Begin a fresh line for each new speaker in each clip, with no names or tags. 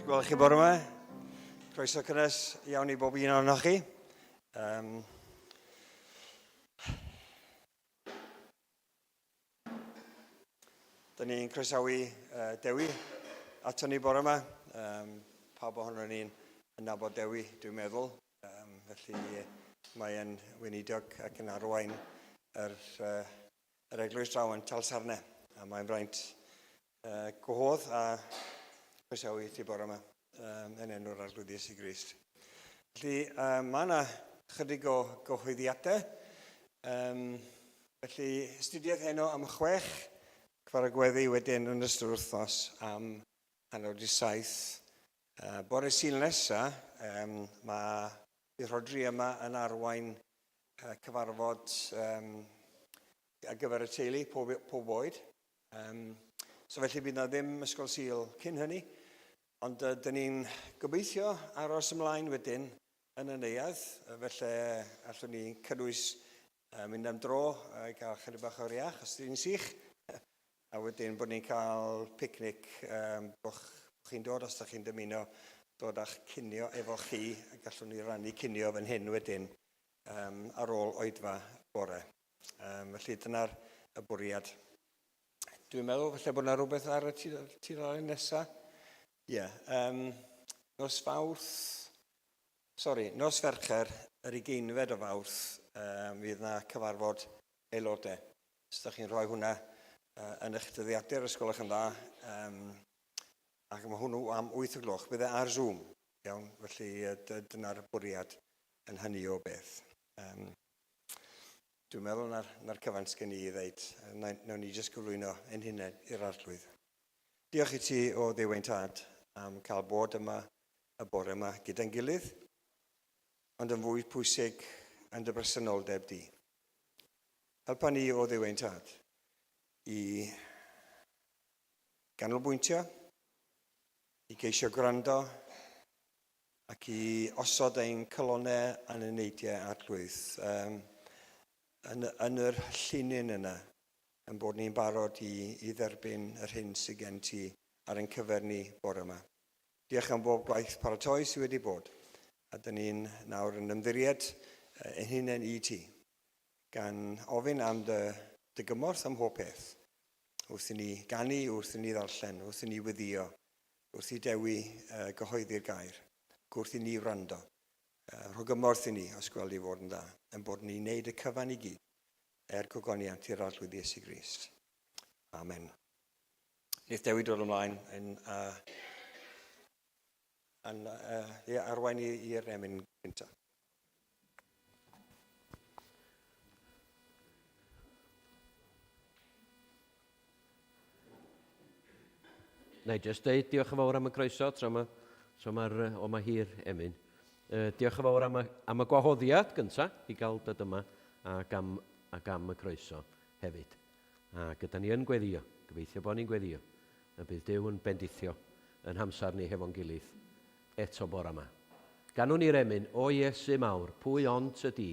Neis gweld chi bore yma. Croeso cynnes iawn i bob un ohonoch chi. Um, Dyna ni'n croesawu uh, Dewi ato ni bore yma. Um, pawb ohono ni'n nabod Dewi, dwi'n meddwl. Um, felly mae'n weinidog ac yn arwain yr, uh, yr eglwys draw yn Talsarne. A mae'n fraint uh, gwahodd a croesawu ti bore yma um, yn enw'r Arglwydd Iesu Grist. Felly, um, mae yna chydig o gyhoeddiadau. Um, felly, astudiaeth heno am chwech, cyfar y gweddi wedyn yn ystod wythnos am 6:30. Uh, bore Sul nesa, um, mae bydd Rhodri yma yn arwain uh, cyfarfod um, ar gyfer y teulu, pob, pob oed. Um, so felly bydd na ddim ysgol Sul cyn hynny, ond uh, dyn ni'n gobeithio aros ymlaen wedyn yn y neuadd, felly allwn ni cynnwys uh, mynd am dro uh, i gael chydig bach o'r iach os dyn ni'n sych, A wedyn bod ni'n cael picnic, um, bod chi'n dod os ydych chi'n dymuno dod â'ch cinio efo chi, a gallwn ni rannu cinio fan hyn wedyn um, ar ôl oedfa bore. Um, felly dyna'r y bwriad. Dwi'n meddwl falle bod yna rhywbeth ar y tudalen nesaf. Ie. Yeah, um, nos Fawrth, sori, nos Fercher, yr ugeinfed o Fawrth, um, fydd yna cyfarfod aelodau. Os ydych chi'n rhoi hwnna uh, yn eich dyddiadur, os gwelwch yn dda, um, ac mae hwnnw am 8 o gloch, bydd e ar Zoom, iawn, felly dyna'r bwriad yn hynny o beth. Um, dwi'n meddwl na'r, na cyfan sgen i i ddeud. Nawn ni jyst gyflwyno ein hunain i'r arglwydd. Diolch i ti o Dduw ein Tad am cael bod yma y bore yma gyda'n gilydd, ond yn fwy pwysig yn dy bresenoldeb di. Helpa ni, o Dduw ein Tad, i ganolbwyntio, i geisio gwrando, ac i osod ein calonnau a'n eneidiau Arglwydd um, yn, yn yr llinyn yna, yn bod ni'n barod i, i dderbyn yr hyn sydd gen ti ar ein cyfer ni bore yma. Diolch am bob gwaith paratoi sydd wedi bod, a dyn ni'n nawr yn ymddiried ein hunain i ti, gan ofyn am dy, dy gymorth am mhob peth, wrth i ni ganu, wrth i ni ddarllen, wrth i ni weddio, wrth i Dewi uh, gyhoeddi'r gair, ac wrth i ni wrando. Uh, rho gymorth i ni, os gweld i fod yn dda, yn bod ni'n neud y cyfan i gyd, er gogoniant i'r Arglwydd Iesu Grist. Amen. Neith Dewi dod ymlaen yn, uh, yn uh, yeah, arwain i'r emyn gyntaf.
Na i jyst deud diolch yn fawr am y croeso tra mae tra mae'r o mae hir emyn. Uh, diolch yn fawr am y, am y gwahoddiad gynta i gael dod yma ac am, ac am y croeso hefyd. A gyda ni yn gweddio, gobeithio bod ni'n gweddio, y bydd Duw yn bendithio yn hamser ni hefo'n gilydd eto bora 'ma. Ganwn ni'r emyn, O Iesu mawr, pwy ond ty di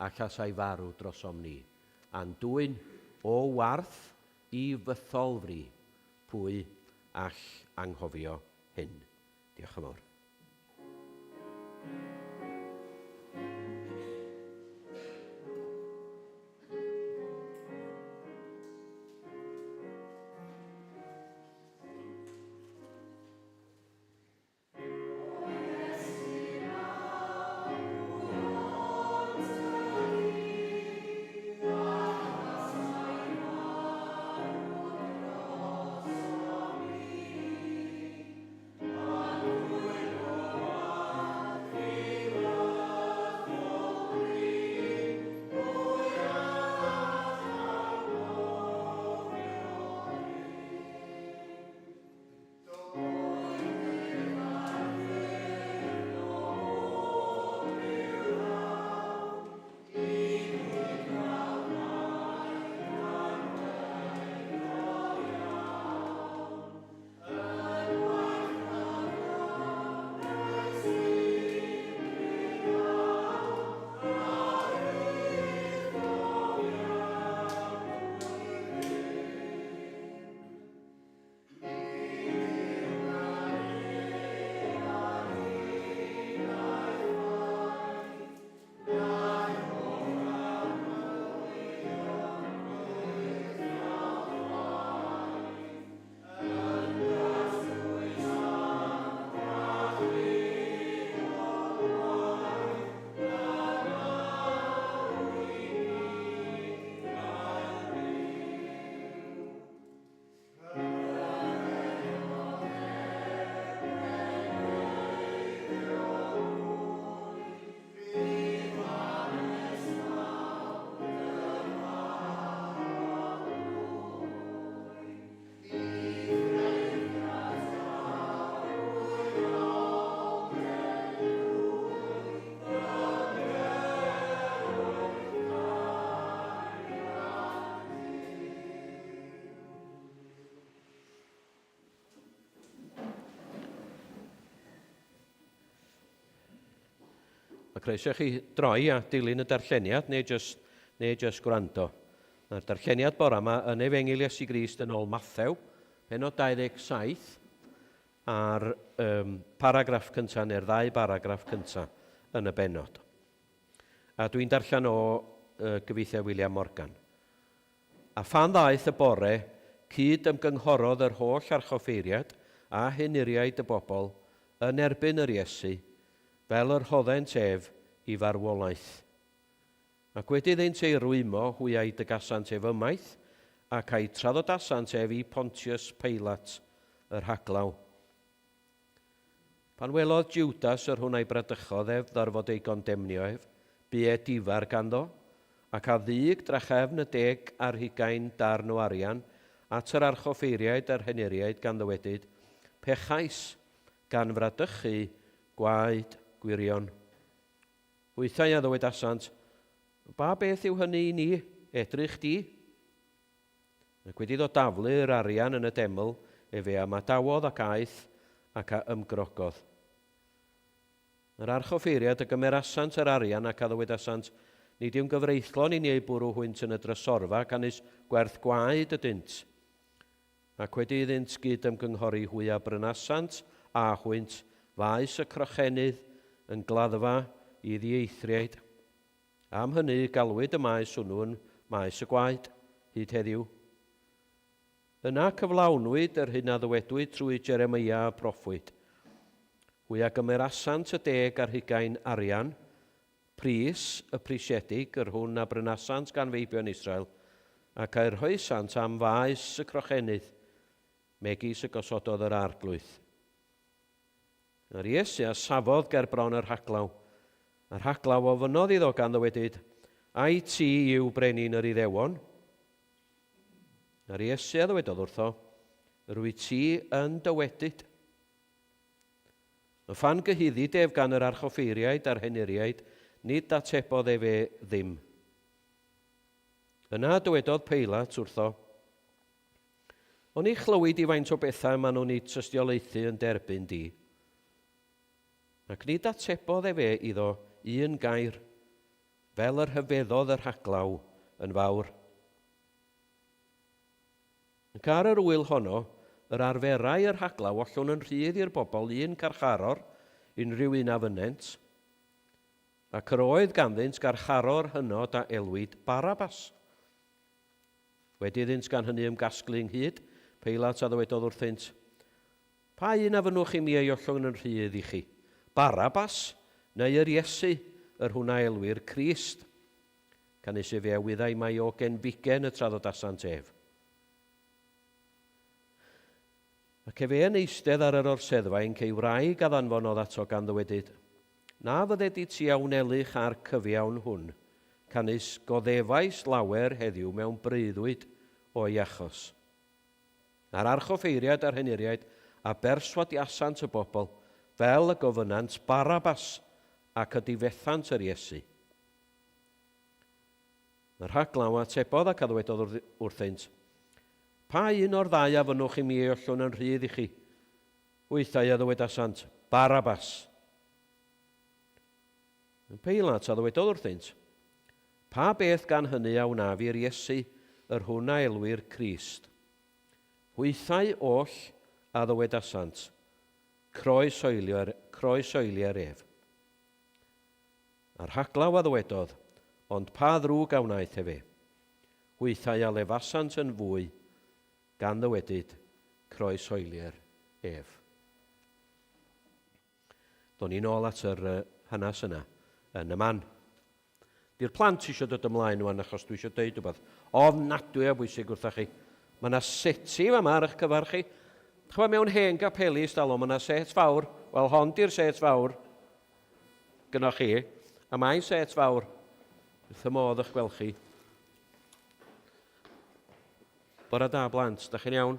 allasai farw drosom ni, a'n dwyn o warth i fythol fri, pwy all anghofio hyn? Diolch yn fawr. Mae croeso i chi droi a dilyn y darlleniad neu jyst, neu jyst gwrando. Mae'r darlleniad bora yma yn Efengyl Iesu Grist yn ôl Mathew, penod 27, a'r um, paragraff cyntaf neu'r ddau baragraff cyntaf yn y bennod. A dwi'n darllen o uh, gyfeithiau William Morgan. A phan ddaeth y bore, cyd ymgynghorodd yr holl archoffeiriaid a henuriaid y bobl yn erbyn yr Iesu, fel yr rhoddent ef i farwolaeth. Ac wedi iddynt ei rwymo, hwy a'i dygasant ef ymaith, ac a'i traddodasant ef i Pontius Peilat, y rhaglaw. Pan welodd Jwdas yr hwn a'i bradychodd ef ddarfod ei gondemnio ef, bu edifar ganddo, ac a ddug drachefn y 70 darn o arian at yr archoffeiriaid a'r henuriaid gan ddywedyd, Pechais, gan fradychu gwaed gwirion. Hwythau a ddywedasant, Ba beth yw hynny i ni, edrych di? Ac wedi iddo daflu yr arian yn y deml, efe a ymadawodd ac aeth ac a ymgrogodd. Yr archoffeiriaid a gymerasant yr arian ac a ddywedasant, Nid yw'n gyfreithlon i ni eu bwrw hwynt yn y drysorfa, canys gwerth gwaed ydynt. Ac wedi iddynt gyd-ymgynghori hwy a brynasant â hwynt faes y crochenydd yn gladdfa i ddieithriaid. Am hynny, galwyd y maes hwnnw yn Maes y Gwaed, hyd heddiw. Yna cyflawnwyd yr hyn a ddywedwyd trwy Jeremeia y proffwyd. Hwy a gymerasant y 70 arian, pris y prisiedig, yr hwn a brynasant gan feibion Israel, ac a'i rhoesant am faes y crochenydd, megis y gosododd yr Arglwydd. A'r Iesu a safodd ger bron y rhaglaw, a'r rhaglaw ofynnodd iddo gan ddywedyd, Ai ti yw brenin yr Iddewon? A'r Iesu a ddywedodd wrtho, Yr wyt ti yn dywedyd. A phan gyhuddid ef gan yr archoffeiriaid a'r henuriaid, nid atebodd efe ddim. Yna dywedodd Peilat wrtho, Oni chlywi di faint o bethau maen nhw'n eu tystiolaethu yn derbyn di? Ac nid atebodd efe iddo un gair, fel yr rhyfeddodd y rhaglaw yn fawr. Ac ar yr ŵyl honno, yr arferai y rhaglaw ollwng yn rhydd i'r bobl un carcharor, unrhyw un a fynnent, ac yr oedd ganddynt garcharor hynod a elwid Barabbas. Wedi iddynt gan hynny ymgasglu ynghyd, Peilat a ddywedodd wrthynt, Pa un a fynnwch i mi ei ollwng yn rhydd i chi, Barabbas, neu yr Iesu, yr hwn a elwir Crist? Canys efe a wyddai mai o genfigen y traddodasant ef. Ac efe yn eistedd ar yr orseddfainc, ei wraig a ddanfonodd ato gan ddywedyd, Na fydded i ti a wnelych â'r cyfiawn hwn, canys goddefais lawer heddiw mewn breuddwyd o'i achos. A'r archoffeiriaid a'r henuriaid a berswadiasant y bobl, fel y gofynnant Barabbas, ac y difethant yr Iesu. Y rhaglaw a atebodd ac a ddywedodd wrthynt, Pa un o'r ddau a fynnwch i mi ei ollwng yn rhydd i chi? Hwythau a ddywedasant, Barabbas. Peilat a ddywedodd wrthynt, Pa beth gan hynny a wnaf i'r Iesu, yr hwn a elwir Crist? Hwythau oll a ddywedasant, Croeshoelio, croeshoelier ef. A'r rhaglaw a ddywedodd, Ond pa ddrwg a wnaeth efe? Hwythau a lefasant yn fwy, gan ddywedyd, Croeshoelier ef. Do'n ni'n ôl at yr hanes yna yn y man. Di'r plant eisiau dod ymlaen wan achos dwi eisiau deud rhywbeth ofnadwy o bwysig wrtha chi. Mae yna seti fama ar eich cyfer chi. Chwa mewn hen gapeli stalwm, mae yna set fawr. Wel, hon di'r set fawr gynnwch chi, a mae'n set fawr. Wrth y modd eich gweld chi. Bore da blant, da chi'n iawn?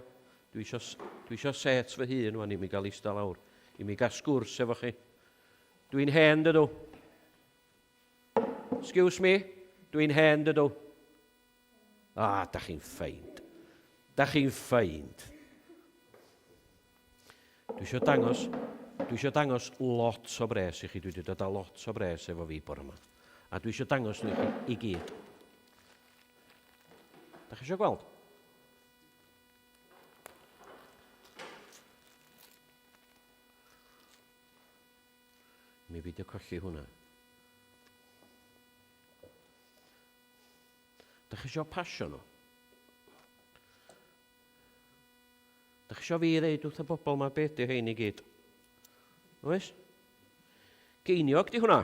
Dwi isio, dwi isio set fy hun wan i mi gael eistedd lawr, i mi gael sgwrs efo chi. Dwi'n hen dydw. Excuse me, dwi'n hen dydw. Ah, da chi'n ffeind. Da chi'n ffeind. Dwi eisiau dangos. Dwi eisiau dangos lot o bres i chi. Dwi wedi dod â lot o bres efo fi bore yma. A dwi eisiau dangos nhw i chi i gyd. Da chi eisiau gweld? Mi beidio colli hwnna. Da chi eisiau pasio nhw? Da chi eisiau fi ddeud wrth y bobl ma be di rhein i gyd? Oes? Geiniog di hwnna.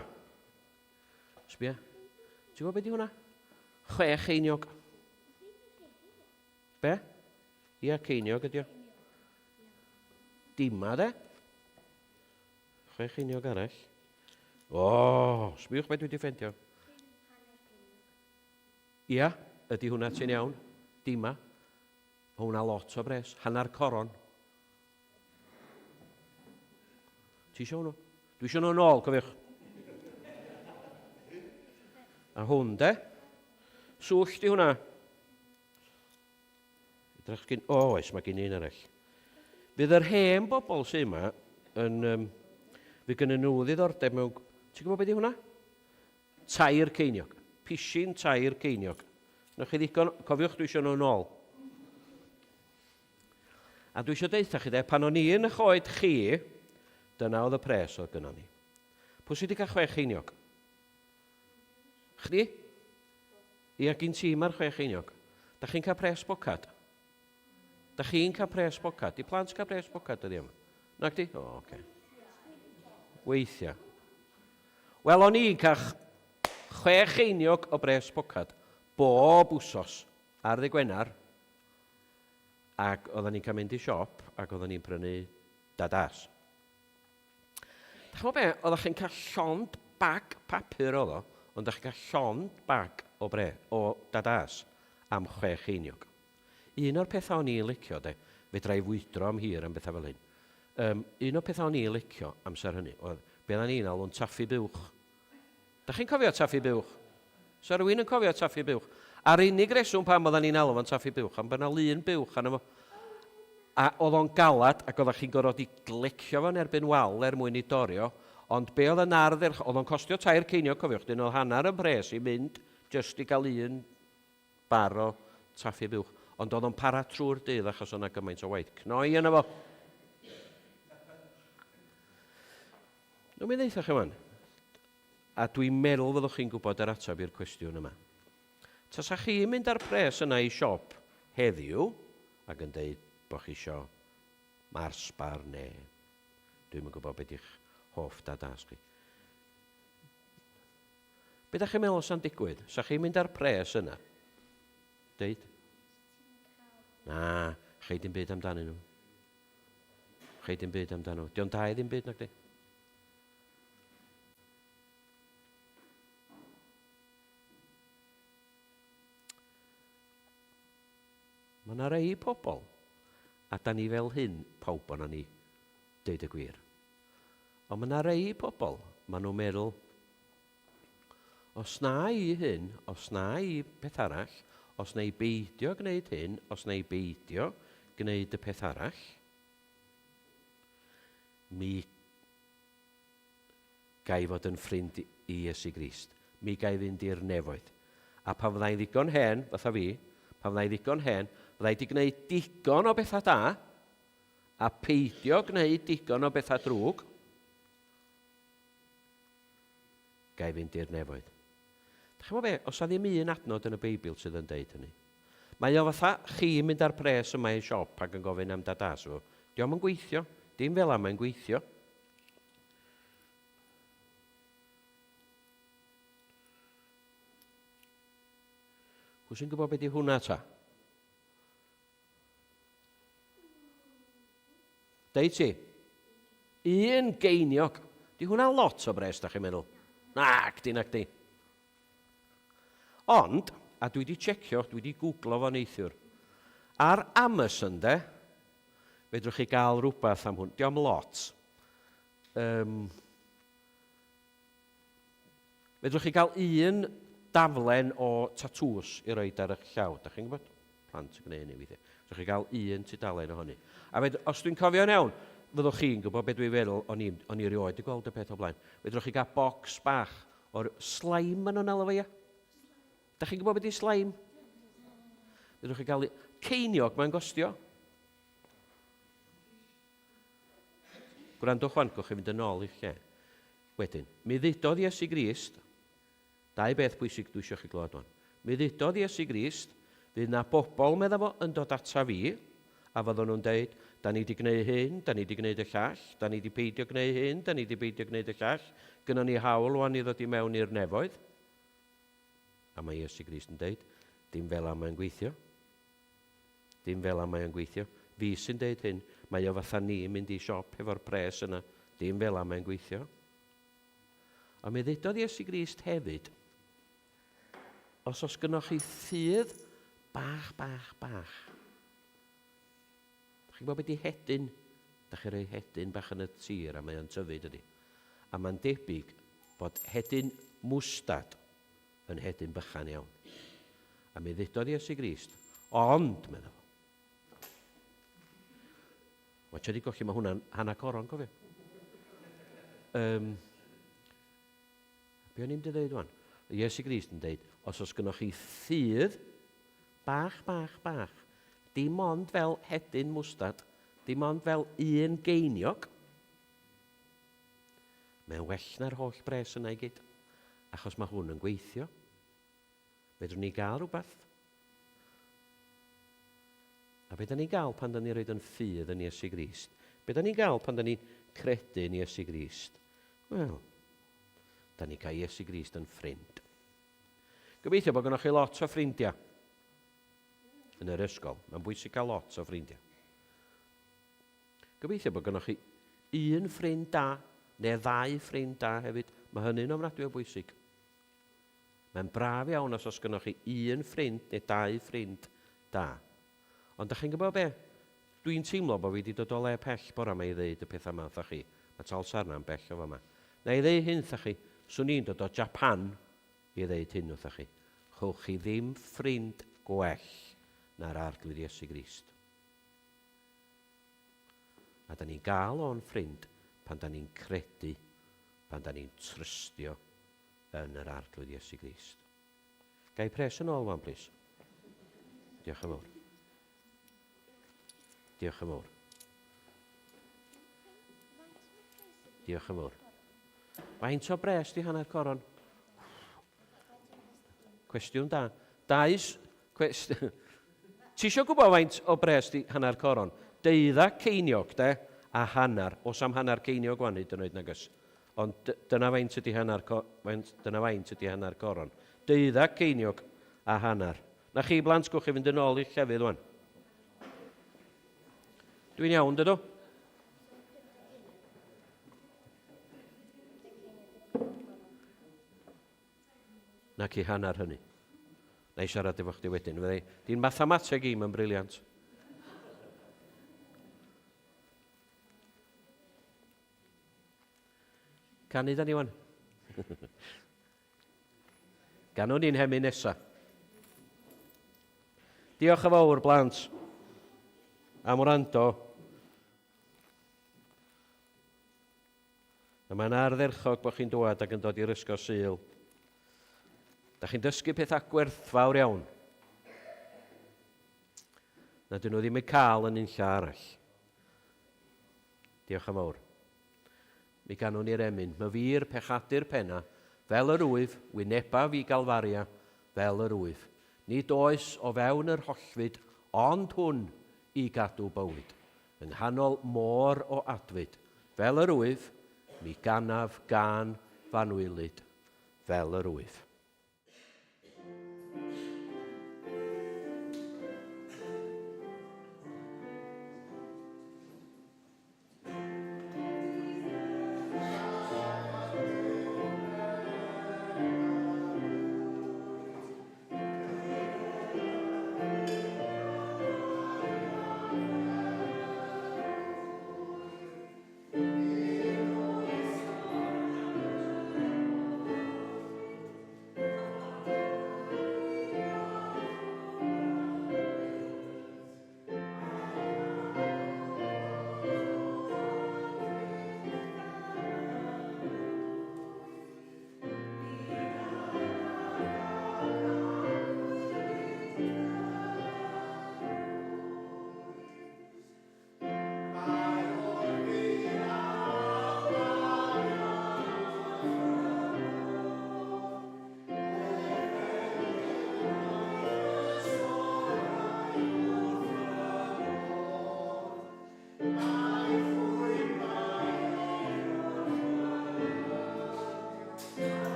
Sbia. Ti'n gwybod be di hwnna? Chwech einiog. Be? Ia, ceiniog ydi o. Dima, de? Chwech einiog arall. O, sbiwch beth dwi wedi ffendio. Ia, ydy hwnna ti'n iawn. Dima. Mae hwnna lot o bres. Hanner coron. Ti eisiau hwnnw? Dwi eisiau nhw'n ôl, cofiwch. A hwn, de? Swll di hwnna. Edrych gyn... O, oes, mae gen i un arall. Fydd yr hen bobl sy'n yma yn... Um, fydd gen nhw ddiddordeb mewn... Ti'n gwybod beth yw hwnna? Tair ceiniog. Pishin tair ceiniog. Newch chi ddigon... Cofiwch, dwi eisiau nhw'n ôl. A dwi eisiau deutha chi de, pan o'n i yn eich oed chi, dyna oedd y pres oedd gynnon ni. Pwy sydd wedi cael chwe cheiniog? Chdi? Ia, gin ti mae'r chwe cheiniog. Da chi'n cael pres bocad? Da chi'n cael pres bocad? Di plant cael pres bocad dyddi yma? Nag di? O, oce. Okay. Weithiau. Wel, o'n i'n cael chwe cheiniog o bres bocad bob wsos ar ddy Gwener ac oedden ni'n cael mynd i siop ac oedden ni'n prynu dadas. Dach chi'n gwybod be? Oeddech chi'n cael llond bag papur oedd o, ond dach chi'n cael llond bag o bre, o dadas am chwe cheiniog. Un o'r pethau o'n i'n licio, de, fedra i fwydro am hir am bethau fel hyn. Um, un o'r pethau o'n i'n licio amser hynny oedd be oedden ni'n alw'n taffi buwch. Dach chi'n cofio taffi buwch? Sa rhywun yn cofio taffi buwch? A'r unig reswm pam oedden ni'n alw fo'n taffi buwch, am bod 'na lun buwch arno fo. A oedd o'n galad ac oeddech chi'n gorfod i glecio fo'n erbyn wal er mwyn i dorri o. Ond be oedd yn ardderch-, oedd o'n costio tair ceiniog, cofiwch, dyn oedd hanner y mhres i mynd jyst i gael un bar o taffi buwch. Ond oedd o'n para trwy'r dydd achos oedd 'na gymaint o waith cnoi yno fo. Nw'n mi ddeutha chi wan. A dwi'n meddwl fyddwch chi'n gwybod yr ateb i'r cwestiwn yma. Tasa chi'n mynd â'r pres yna i siop heddiw ac yn deud bod chi isio Mars bar neu dwi'm yn gwybod be di'ch hoff dadas chi. Be da chi'n meddwl sa'n digwydd? Sa chi'n mynd â'r pres yna? Deud? Na, chei dim byd amdanyn nhw. Chei dim byd amdano. Dio'n da i ddim byd, nag di? Mae yna rei pobl, a da ni fel hyn, pawb o'na ni, deud y gwir. Ond mae yna rei pobl, maen nhw'n meddwl, Os na i hyn, os na i peth arall, os na i beidio gwneud hyn, os na i beidio gwneud y peth arall, mi ga i fod yn ffrind i Iesu Grist. Mi ga i fynd i'r nefoedd. A pan fyddai'n ddigon hen, fatha fi, pan fyddai'n ddigon hen, fyddai wedi gwneud digon o bethau da, a peidio gwneud digon o bethau drwg, Ga i fynd i'r nefoedd. Dach chi'n gwybod be? Oes 'na ddim un adnod yn y Beibl sydd yn deud hynny. Mae o fatha chi mynd â'r pres yma i siop ac yn gofyn am dadas fo. Dio'm yn gweithio. Dim fel 'a mae'n gweithio. Pwy sy'n gwybod beth yw hwnna ta? Deud ti. Un geiniog. Di hwnna lot o bres, da chi'n meddwl? Nac di, nac di. Ond, a dwi di checio, dwi di googlo fo neithiwr. Ar Amazon, de, fedrwch chi gael rhywbeth am hwn. Diolch lot. Um, Fedrwch chi gael un daflen o tatŵs i roid ar eich llaw. Da chi'n gwybod? Plant yn gwneud hynny weithiau. Fedrwch chi gael un tudalen ohoni. A fed, os dwi'n cofio'n iawn, Fyddwch chi'n gwybod beth dwi'n feddwl, o'n i, o'n i rioed wedi gweld y peth o blaen. Fedrwch chi gael bocs bach o'r slime maen nhw'n alw fo, ia? Da chi'n gwybod beth ydy slime? Fedrwch chi gael ceiniog mae'n gostio. Gwrandwch wan, gwch chi fynd yn ôl i'ch lle. Wedyn, mi ddudodd Iesu Grist, Dau beth pwysig dwi isio chi glywed wan. Mi ddudodd Iesu Grist, fydd 'na bobl, medda fo, yn dod ata fi, a fyddwn nhw'n deud, 'Da ni 'di gneud hyn, 'da ni 'di gneud y llall, 'da ni 'di peidio gneud hyn, 'da ni 'di beidio gneud y llall, gynnon ni hawl wan i ddod i mewn i'r nefoedd. A mae Iesu Grist yn deud, dim fela mae'n gweithio. Dim fela mae o'n gweithio. Fi sy'n deud hyn, mae o fatha ni mynd i siop hefo'r pres yna. Dim fela mae'n gweithio. Ond mi ddudodd Iesu Grist hefyd, os oes gynnoch chi ffydd bach, bach, bach, da chi'n gwybod beth di hedyn? Da chi'n rhoi hedyn bach yn y tir a mae o'n tyfu, dydy. A mae'n debyg bod hedyn mwstad yn hedyn bychan iawn. A mi ddudodd Iesu Grist, ond, meddwl fo, Watcha di golli, mae hwnna'n hanner coron, cofio. Um, be o'n i'n mynd i ddeud wan? Iesu Grist yn deud, os oes gynnwch chi ffydd, bach, bach, bach, dim ond fel hedyn mwstad, dim ond fel un geiniog, mae'n well na'r holl bres yna i gyd, achos mae hwn yn gweithio. Fedrwn ni gael rhywbeth? A be da ni'n gael pan da ni'n rhoi yn ffydd yn Iesu Grist? Be da ni'n gael pan da ni'n credu yn Iesu Grist? Wel, da ni'n cael Iesu Grist yn ffrind. Gobeithio bod gennych chi lot o ffrindiau yn yr ysgol. Mae'n bwysig cael lot o ffrindiau. Gobeithio bod gennych chi un ffrind da, neu ddau ffrind da hefyd. Mae hynny'n ofnadwy o bwysig. Mae'n braf iawn os oes gynnoch chi un ffrind neu dau ffrind da. Ond dach chi'n gwybod be? Dwi'n teimlo bod fi 'di dod o le pell bora 'ma i ddeud y pethau 'ma wrthoch chi. Mae Talsarnau'n bell o fama. Na i ddeud hyn wrthoch chi, 'swn i'n dod o Japan i ddeud hyn wrthoch chi. Chewch chi ddim ffrind gwell na'r Arglwydd Iesu Grist. A da ni'n gael o'n ffrind pan da ni'n credu, pan da ni'n trystio yn yr Arglwydd Iesu Grist. Ga i pres yn ôl wan, plis? Diolch yn fawr. Diolch yn fawr. Diolch yn fawr. Faint o bres di hanner coron? Cwestiwn da. Dau... Cwest... Ti eisiau gwybod faint o bres di hanner coron? Deuddag ceiniog, de, a hanner. Os am hanner ceiniog wan hyd yn oed nag oes. Ond dyna faint ydy hanner, faint, dyna faint ydy hanner coron. Deuddag ceiniog a hanner. Na chi blant, gwch chi fynd yn ôl i'ch llefydd wan. Dwi'n iawn, dydw? Nac i hanner hynny. Na i siarad efo chdi wedyn. Fydde, di'n mathemateg i'm yn briliant. Canu da ni wan. Ganwn ni'n hemyn nesa. Diolch yn fawr, blant, am wrando. A mae'n ardderchog bod chi'n dŵad ac yn dod i'r ysgol Sul. Da chi'n dysgu pethau gwerthfawr iawn. Na dyn nhw ddim yn cael yn unlla arall. Diolch yn fawr. Mi ganwn ni'r emyn, Myfyr pechadur penna, fel yr wyf, wyneba fi Galfaria, fel yr wyf. Nid oes o fewn yr hollfyd ond hwn i gadw bywyd. Yng nghanol môr o adfyd, fel yr wyf, mi ganaf gân f'anwylyd, fel yr wyf.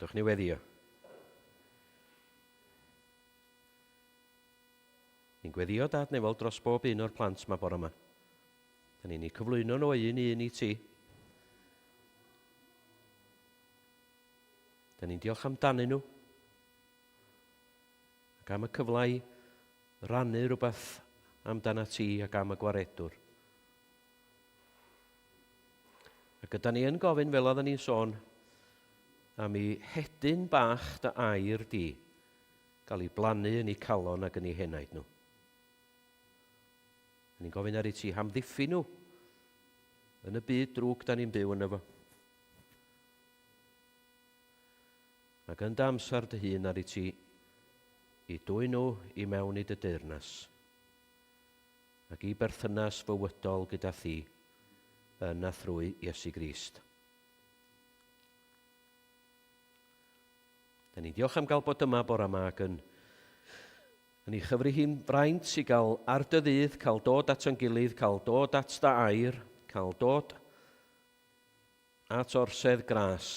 Dewch ni weddio. Ni'n gweddio Dad Nefol dros bob un o'r plant ma bore yma. Da ni'n eu cyflwyno nhw un i un i ti. Da ni'n diolch amdanyn nhw. Ac am y cyfle i rannu rhywbeth amdana ti ac am y gwaredwr. Ac yda ni yn gofyn, fel oedden ni'n sôn, am i hedyn bach dy air di gael ei blannu yn eu calon ac yn eu henaid nhw. Da ni'n gofyn ar i ti hamddiffyn nhw yn y byd drwg da ni'n byw yno fo. Ac yn dy amser dy hun ar i ti i dwyn nhw i mewn i dy deyrnas ac i berthynas fywydol gyda thi yn a thrwy Iesu Grist. Da ni'n diolch am gael bod yma bore yma ac yn, yn ei chyfri hi'n fraint i gael ar dy ddydd, cael dod at o'n gilydd, cael dod at dy air, cael dod at orsedd gras.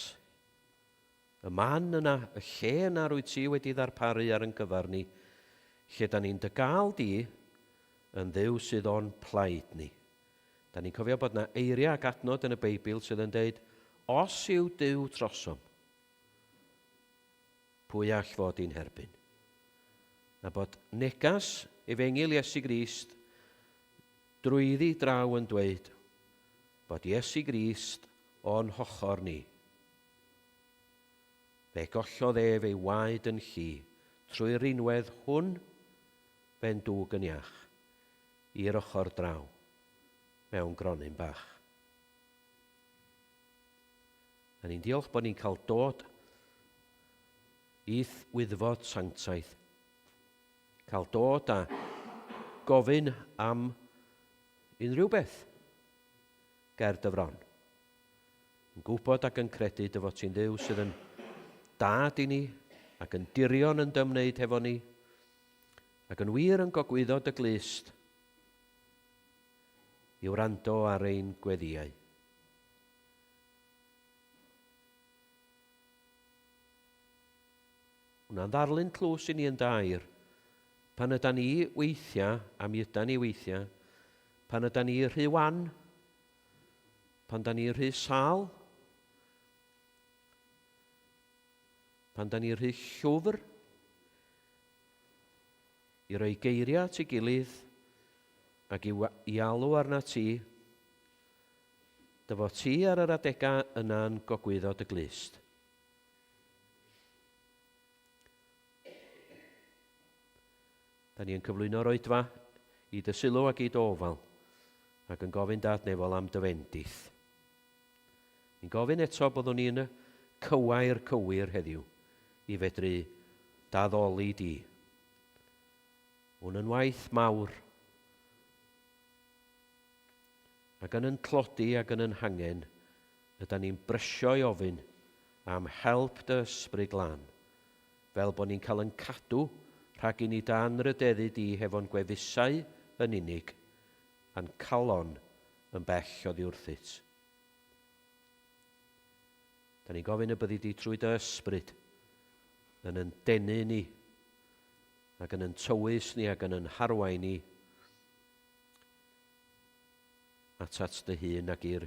Y man yna, y lle yna rwyt ti wedi ddarparu ar yn gyfer ni, lle da ni'n dy gael di yn Dduw sydd o'n plaid ni. Da ni'n cofio bod yna eiriau ac adnod yn y Beibl sydd yn deud, os yw Duw trosom, pwy all fod i'n herbyn? A bod negas Efengyl Iesu Grist drwyddi draw yn dweud bod Iesu Grist o'n hochr ni. Fe gollodd ef ei waed yn lli trwy rinwedd hwn fe'n dwg yn iach i'r ochr draw mewn gronyn bach. A ni'n diolch bod ni'n cael dod i'th wyddfod sanctaidd. Cael dod a gofyn am unrhyw beth ger dy fron. Yn gwybod ac yn credu dy fod ti'n Dduw sydd yn dad i ni ac yn dirion yn dymwneud hefo ni ac yn wir yn gogwyddo dy glust i wrando ar ein gweddïau. Hwnna'n ddarlun tlws i ni yn dair. Pan yda ni weithiau, a mi yda ni weithiau, pan yda ni rhy wan, pan da ni rhy sâl, pan da ni rhy llwfr, i roi geiriau at ei gilydd ac i, i alw arna ti, dy fod ti ar yr adegau yna'n gogwyddo dy glust. Da ni yn cyflwyno'r oedfa i dy sylw ac i dy ofal, ac yn gofyn Dad Nefol am dy fendith. Ni'n gofyn eto byddwn ni yn y cywair cywir heddiw i fedru d'addoli di. Hwn yn waith mawr, ac yn yn tlodi ac yn yn hangen, ydan ni'n brysio i ofyn am help dy Ysbryd Glân, fel bod ni'n cael yn cadw rhag i ni dy anrhydeddu di hefo'n gwefusau yn unig, a'n calon yn bell oddi wrthyt. Da ni'n gofyn y byddi di trwy dy Ysbryd yn yn denu ni, ac yn yn tywys ni ac yn yn harwain ni atat dy hun ac i'r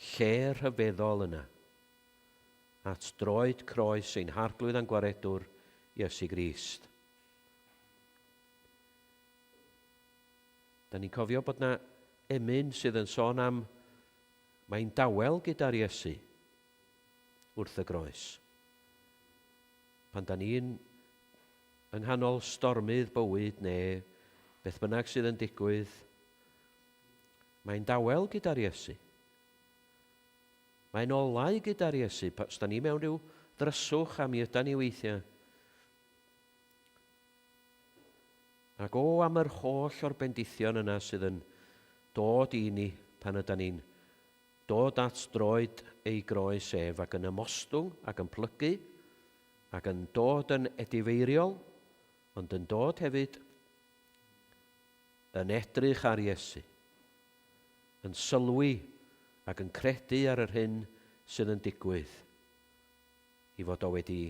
lle rhyfeddol yna, at droed croes ein Harglwydd a'n Gwaredwr, Iesu Grist. Da ni'n cofio bod na emyn sydd yn sôn am mae'n dawel gyda'r Iesu wrth y groes. Pan da ni'n yng nghanol stormydd bywyd neu beth bynnag sydd yn digwydd, mae'n dawel gyda'r Iesu. Mae'n olau gyda'r Iesu. Os da ni mewn rhyw ddryswch, a mi yda ni weithiau. Ac o am yr holl o'r bendithion yna sydd yn dod i ni pan yda ni'n dod at droed ei groes ef ac yn ymostwng ac yn plygu ac yn dod yn edifeiriol, ond yn dod hefyd yn edrych ar Iesu, yn sylwi ac yn credu ar yr hyn sydd yn digwydd. I fod o wedi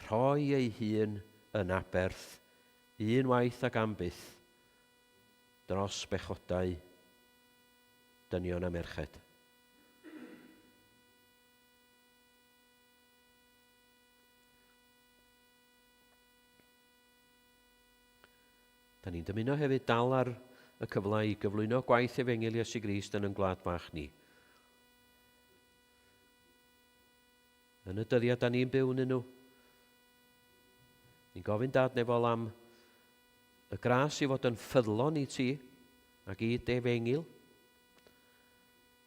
rhoi ei hun yn aberth un waith ac am byth dros bechodau dynion a merched. Da ni'n dymuno hefyd dal ar y cyfle i gyflwyno gwaith Efengyl Iesu Grist yn yn gwlad fach ni. Yn y dyddiau da ni'n byw yn nhw. Ni'n gofyn Dad nefol am y gras i fod yn ffyddlon i ti ac i dy efengyl.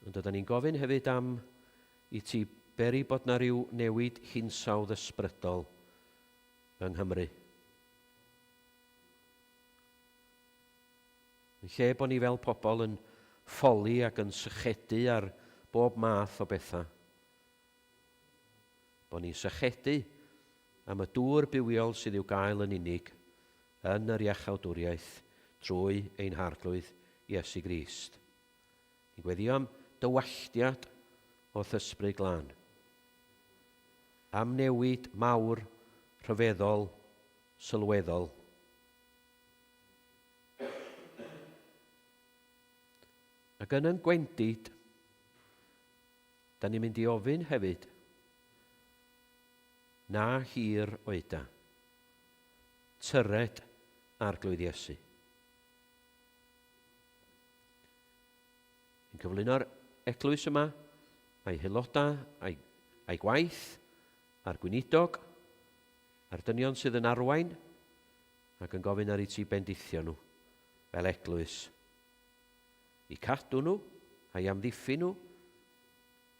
Ond da ni'n gofyn hefyd am i ti beri bod na ryw newid hinsawdd ysbrydol yng Nghymru. Yn lle bod ni fel pobl yn ffoli ac yn sychedu ar bob math o bethau, bod ni'n sychedu am y dŵr bywiol sydd i'w gael yn unig yn yr iachawdwriaeth trwy ein Harglwydd Iesu Grist. Ni'n gweddio am dywalltiad o'th Ysbryd Glân. Am newid mawr, rhyfeddol, sylweddol. Ac yn yn gwendid, da ni'n mynd i ofyn hefyd, na hir oeda. Tyred Arglwydd Iesu. Yn cyflwyno'r eglwys yma, a'i haelodau, a'i, a'i gwaith, a'r gweinidog, a'r dynion sydd yn arwain, ac yn gofyn ar i ti bendithio nhw fel eglwys. I cadw nhw, a'i amddiffyn nhw.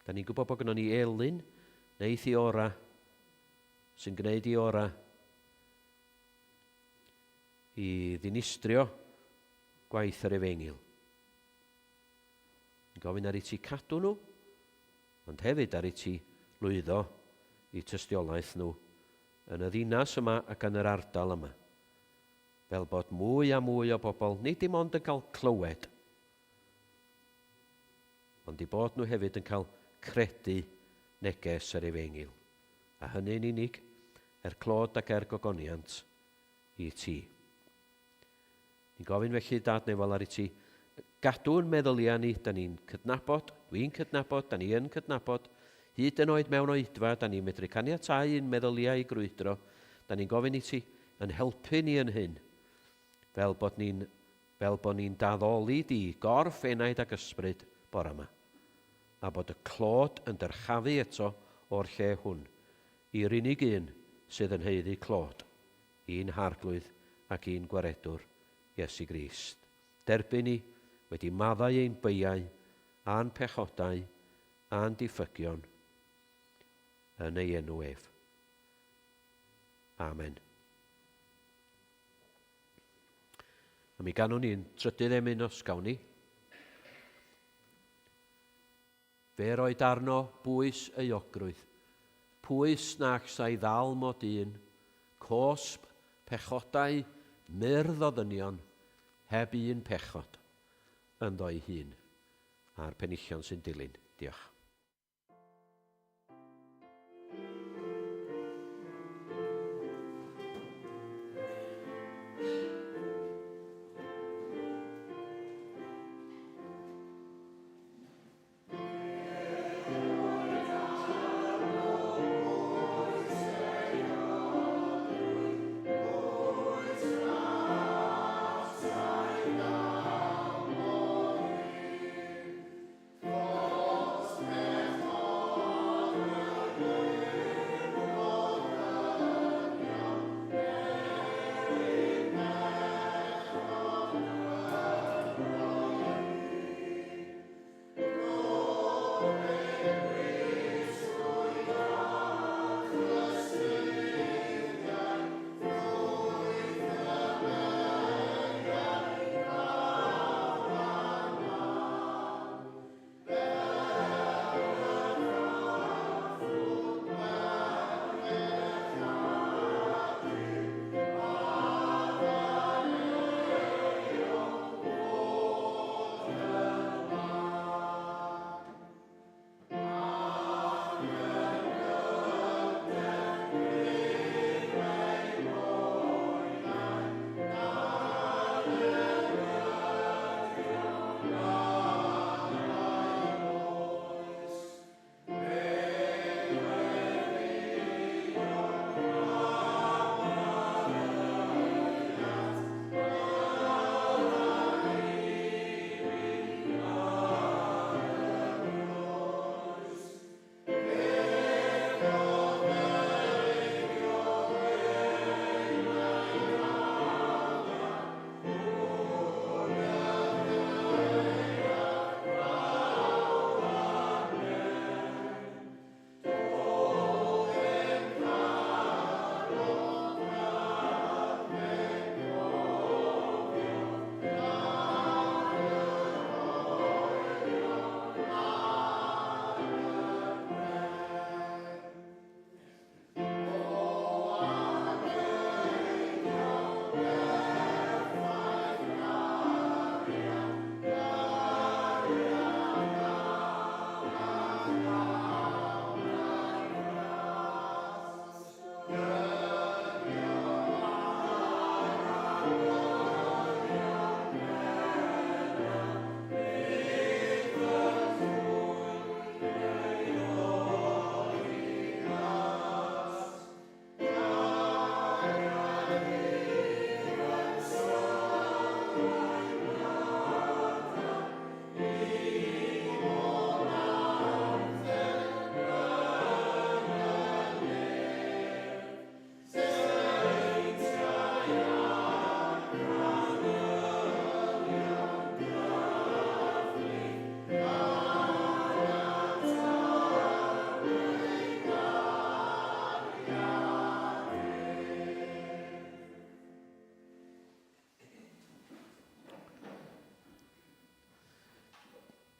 Da ni'n gwybod bod gynnon ni elyn neu theora sy'n gwneud i ora i ddinistrio gwaith yr efengyl. Yn gofyn ar i ti cadw nhw, ond hefyd ar i ti lwyddo i tystiolaeth nhw yn y ddinas yma ac yn yr ardal yma, fel bod mwy a mwy o bobl nid dim ond yn cael clywed, ond i bod nhw hefyd yn cael credu neges yr efengyl, a hynny'n unig er clod ac er gogoniant i ti. Ni'n gofyn felly, Dad Nefol, ar i ti gadw'n meddyliau ni, da ni'n cydnabod, dwi'n cydnabod, da ni yn cydnabod, hyd yn oed mewn oedfa, da ni'n medru caniatáu i'n meddyliau i grwydro, da ni'n gofyn i ti yn helpu ni yn hyn, fel bod ni'n fel bod ni'n daddoli di, gorff, enaid ac ysbryd, bore yma, a bod y clod yn dyrchafu eto o'r lle hwn, i'r unig un sydd yn haeddu clod, i'n Harglwydd ac i'n Gwaredwr, Iesu Grist. Derbyn ni wedi maddau ein beiau a'n pechodau a'n diffygion yn ei enw ef. Amen. A mi ganwn ni'n trydydd emyn os gawn ni. Fe roed arno bwys euogrwydd, pwys na allsai ddal mo dyn, cosb, pechodau, myrdd o ddynion, heb un pechod ynddo'i hun. A'r penillion sy'n dilyn. Diolch.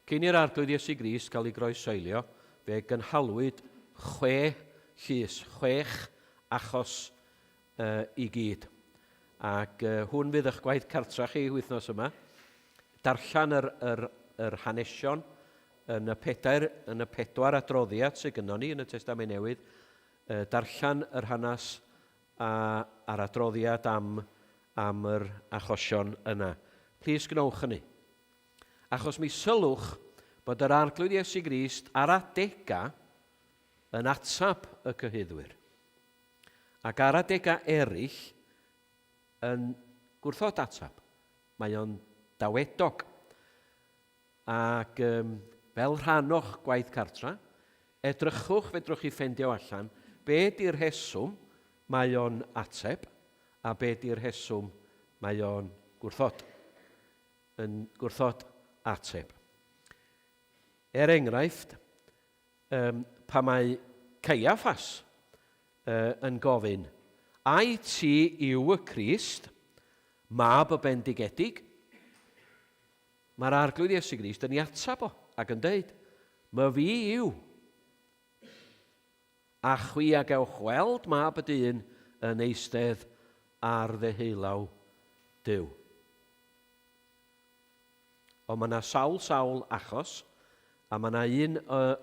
Cyn i'r Arglwydd Iesu Grist gael ei groeshoelio, fe gynhalwyd chwe llys, chwech achos uh, i gyd. Ac uh, hwn fydd eich gwaith cartra chi wythnos yma. Darllen yr, yr, yr hanesion yn y, pedair, yn y pedwar adroddiad sydd gynnon ni yn y Testament Newydd, uh, darllen yr hanes a, a'r adroddiad am, am yr achosion yna. Plis gwnewch hynny. Achos mi sylwch bod yr Arglwydd Iesu Grist ar adega yn atab y cyhuddwyr, ac ar adega eraill yn gwrthod atab. Mae o'n dawedog. Ac um, fel rhan o'ch gwaith cartra, edrychwch, fedrwch chi ffendio allan be di'r rheswm mae o'n ateb a be di'r rheswm mae o'n gwrthod. Yn gwrthod ateb. Er enghraifft, um, pa mae Caiaffas uh, yn gofyn, Ai ti yw y Crist, mab y bendigedig? Mae'r Arglwydd Iesu Grist yn ei atab o ac yn dweud, My fi yw. A chwi a gewch weld mab y dyn yn eistedd ar ddeheulaw Duw. Ond mae yna sawl, sawl achos, a mae yna un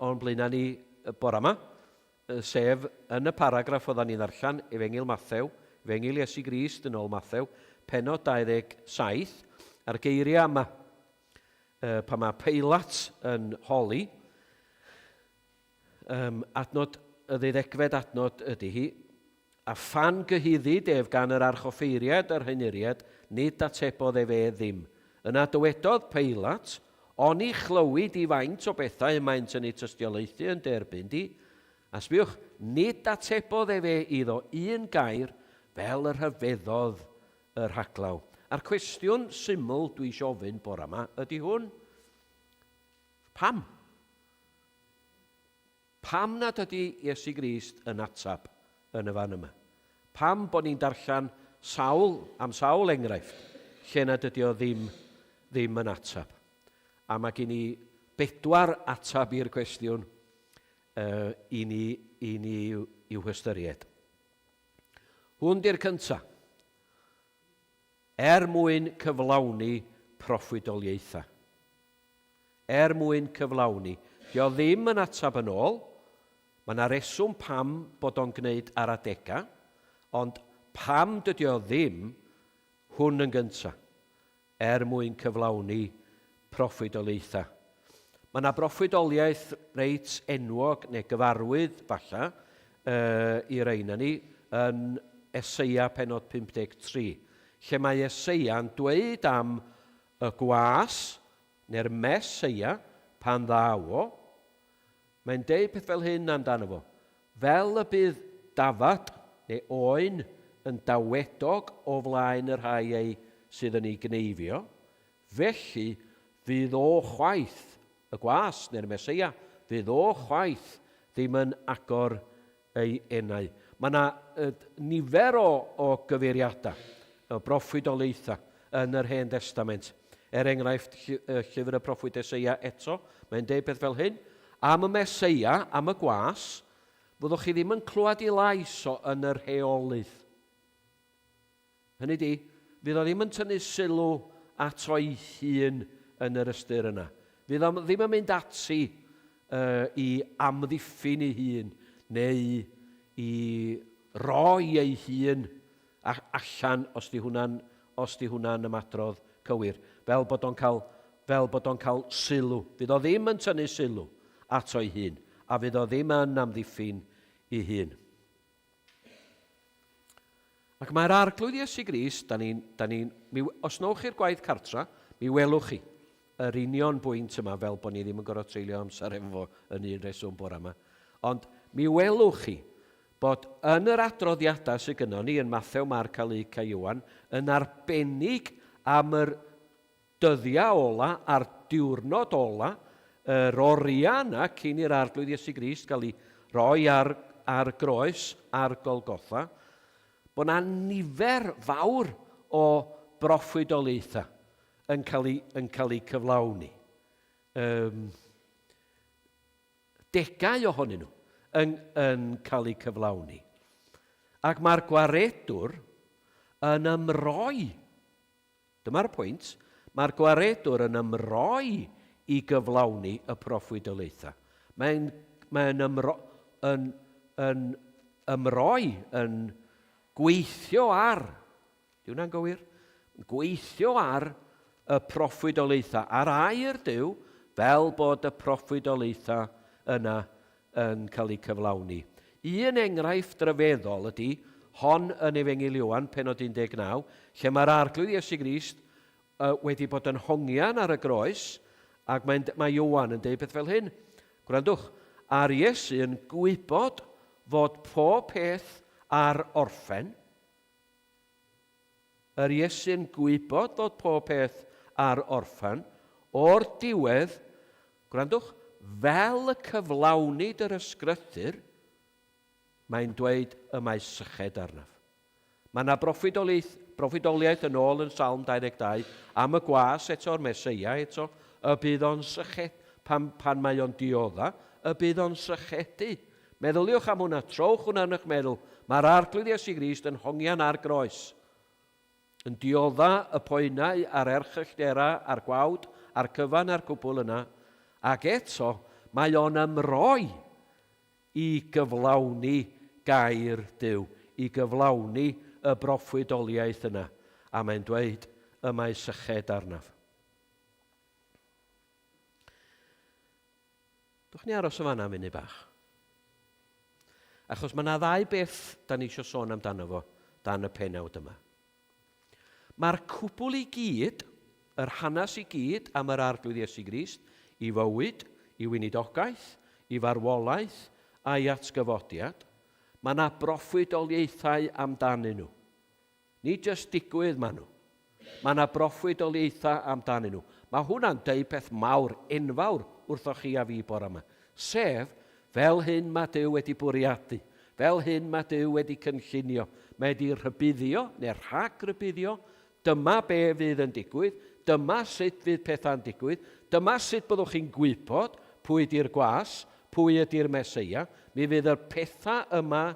o'n blaenau ni bore yma, sef yn y paragraff oeddan ni'n ddarllen, Efengyl Mathew, Efengyl Iesu Grist yn ôl Mathew, pennod 27, a'r geiriau yma, pan mae Peilat yn holi, Um, adnod, y ddeuddegfed adnod ydy hi, A phan gyhuddid ef gan yr archoffeiriaid a'r henuriaid, nid atebodd ef e ddim. Yna dywedodd Peilat, Oni chlywid i faint o bethau y maent yn eu tystiolaethu yn derbyn di? A sbiwch, nid atebodd ef e iddo un gair, fel y rhyfeddodd y rhaglaw. A'r cwestiwn syml dwi eisiau ofyn bore yma ydy hwn. Pam? Pam nad ydy Iesu Grist yn ateb yn y fan yma? Pam bod ni'n darllen sawl am sawl enghraifft lle nad ydy o ddim, ddim yn ateb? A mae gen i bedwar ateb i'r cwestiwn uh, i ni, i ni i'w hystyried. Hwn di'r cyntaf. Er mwyn cyflawni proffwydoliaethau. Er mwyn cyflawni. Dio ddim yn atab yn ôl. Mae 'na reswm pam bod o'n gwneud ar adega, ond pam dydy o ddim, hwn yn gynta. Er mwyn cyflawni proffwydoliaethau. Mae 'na broffwydoliaeth reit enwog, neu gyfarwydd falla, i rei na ni, yn Eseia pennod 53, lle mae Eseia'n dweud am y gwas, neu'r Meseia, pan ddaw o, mae'n deud peth fel hyn amdano fo, Fel y bydd dafad, neu oen, yn dawedog o flaen y rhai ei sydd yn ei gneifio, felly fydd o chwaith, y gwas, neu'r Meseia, fydd o chwaith ddim yn agor ei enau. Mae yna nifer o, o gyfeiriadau, o broffwydoliaethau yn yr Hen Destament. Er enghraifft, llyfr y proffwyd Eseia eto, mae'n deud peth fel hyn, am y Meseia, am y gwas, fyddwch chi ddim yn clywed ei lais o yn yr heolydd. Hynny 'di, fydd o ddim yn tynnu sylw ato'i hun yn yr ystyr yna. Fydd o ddim yn mynd ati uh, i amddiffyn ei hun neu i roi ei hun allan os di hwnna'n os di hwnna'n ymadrodd cywir, fel bod o'n cael, fel bod o'n cael sylw. Fydd o ddim yn tynnu sylw ato'i hun, a fydd o ddim yn amddiffyn ei hun. Ac mae'r Arglwydd Iesu Grist, da ni'n, da ni'n, mi, os nowch chi'r gwaith cartra, mi welwch chi yr union bwynt yma fel bod ni ddim yn gorfod treulio amser efo fo yn un reswm bore yma. Ond mi welwch chi bod yn yr adroddiadau sydd gynnon ni yn Mathew, Marc a Luc a Ioan, yn arbennig am yr dyddiau ola a'r diwrnod ola, yr oriau yna cyn i'r Arglwydd Iesu Grist gael ei roi ar, ar groes ar Golgotha, bod yna nifer fawr o broffwydoliaethau yn cael eu, yn cael eu cyflawni. Um, degau ohonyn nhw yn, yn cael eu cyflawni. Ac mae'r gwaredwr yn ymroi. Dyma'r pwynt, mae'r gwaredwr yn ymroi i gyflawni y proffwydoliaethau. Mae'n mae ymro, yn, yn ymroi, yn gweithio ar, di hwnna'n gywir? Gweithio ar y proffwydoliaethau, ar air Duw, fel bod y proffwydoliaethau yna yn cael eu cyflawni. Un enghraifft ryfeddol ydy hon yn Efengyl Ioan, pennod 19, lle mae'r Arglwydd Iesu Grist wedi bod yn hongian ar y groes, ac mae'n, mae Ioan yn deud peth fel hyn. Gwrandwch, a'r Iesu yn gwybod fod pob peth ar orffen, Yr Iesu'n gwybod fod pob peth ar orffen, o'r diwedd, gwrandwch, fel y cyflawnid yr Ysgrythur, mae'n dweud y mae syched arnaf. Mae yna broffwydoliaeth, broffwydoliaeth yn ôl yn Salm 22 am y gwas eto'r Meseia eto, y bydd o'n syched, pan, pan mae o'n diodda, y bydd o'n sychedu. Meddyliwch am hwnna, trowch hwnna yn eich meddwl. Mae'r Arglwydd Iesu Grist yn hongian ar groes, yn diodda y poenau a'r erchyllterau a'r gwawd a'r cyfan a'r cwbl yna, ac eto mae o'n ymroi i gyflawni gair Duw, i gyflawni y broffwydoliaeth yna, a mae'n dweud, y mae syched arnaf. Dwch ni aros yn fanna am funud bach. Achos mae yna ddau beth da ni eisiau sôn amdano fo dan y penawd yma. Mae'r cwbl i gyd, yr hanes i gyd am yr Arglwydd Iesu Grist, i fywyd, i weinidogaeth, i farwolaeth a'i atgyfodiad, mae yna broffwydoliaethau amdanyn nhw. Nid jyst digwydd maen nhw. Mae yna broffwydoliaethau amdanyn nhw. Mae hwnna'n deud peth mawr, enfawr, wrthoch chi a fi bore yma. Sef, fel hyn mae Duw wedi bwriadu. Fel hyn mae Duw wedi cynllunio. Mae wedi rhybuddio, neu rhag-rybuddio, dyma be fydd yn digwydd, dyma sut fydd pethau'n digwydd, dyma sut byddwch chi'n gwybod pwy ydy'r gwas, pwy ydy'r Meseia. Mi fydd y pethau yma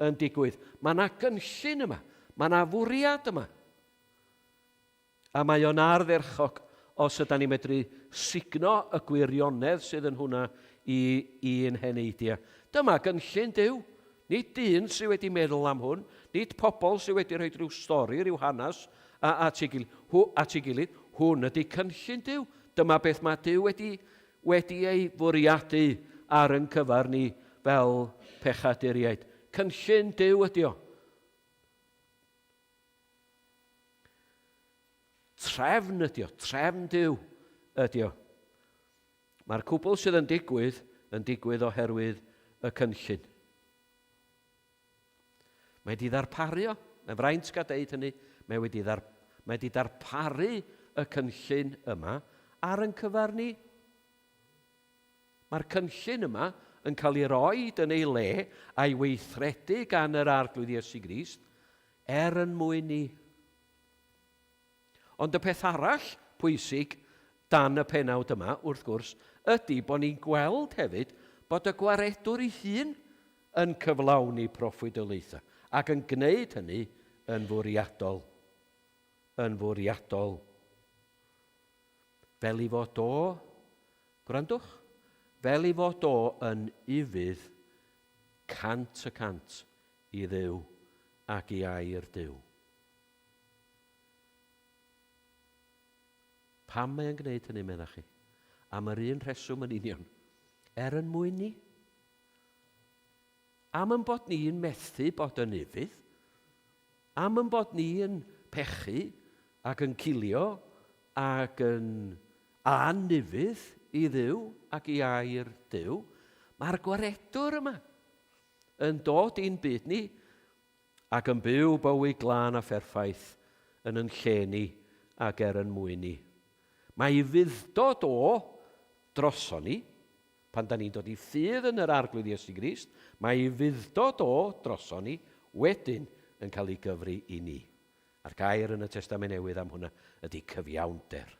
yn digwydd. Mae yna gynllun yma. Mae yna fwriad yma. A mae o'n ardderchog os yda ni'n medru sugno y gwirionedd sydd yn hwnna i i'n heneidiau. Dyma gynllun Duw. Nid dyn sydd wedi meddwl am hwn, nid pobl sydd wedi rhoi rhyw stori, rhyw hanes at ei gilydd. At ei gilydd. Hwn ydy cynllun Duw. Dyma beth mae Duw wedi, wedi ei fwriadu ar yn cyfer ni fel pechaduriaid. Cynllun Duw ydy o. Trefn ydy o, trefn Duw ydy o. Mae'r cwbl sydd yn digwydd yn digwydd oherwydd y cynllun. Mae wedi ddarparu o, mae'n fraint gael deud hynny, mae wedi, ddar, mae wedi darparu y cynllun yma ar yn cyfer ni. Mae'r cynllun yma yn cael ei roed yn ei le a'i weithredu gan yr Arglwydd Iesu Grist er yn mwyn ni. Ond y peth arall pwysig dan y penawd yma, wrth gwrs, ydy bod ni'n gweld hefyd bod y gwaredwr ei hun yn cyflawni proffwydoliaethau ac yn gwneud hynny yn fwriadol. Yn fwriadol. Fel ei fod o, gwrandwch, fel ei fod o yn ufudd 100% i Dduw ac i air Duw. Pam mae o'n gwneud hynny, meddach chi? Am yr un rheswm yn union. Er yn mwyn ni. Am yn bod ni'n methu bod yn ufudd, am yn bod ni'n pechu ac yn cilio ac yn anufudd i Dduw ac i air Duw, mae'r gwaredwr yma yn dod i'n byd ni ac yn byw bywyd glân a pherffaith yn yn lle ni ac er yn mwyn ni. Mae ei fudd-dod o droson ni, Pan da ni'n dod i ffydd yn yr Arglwydd Iesu Grist, mae ei fudd-dod o droson ni wedyn yn cael ei gyfri i ni. A'r gair yn y Testament Newydd am hwnna ydy cyfiawnder.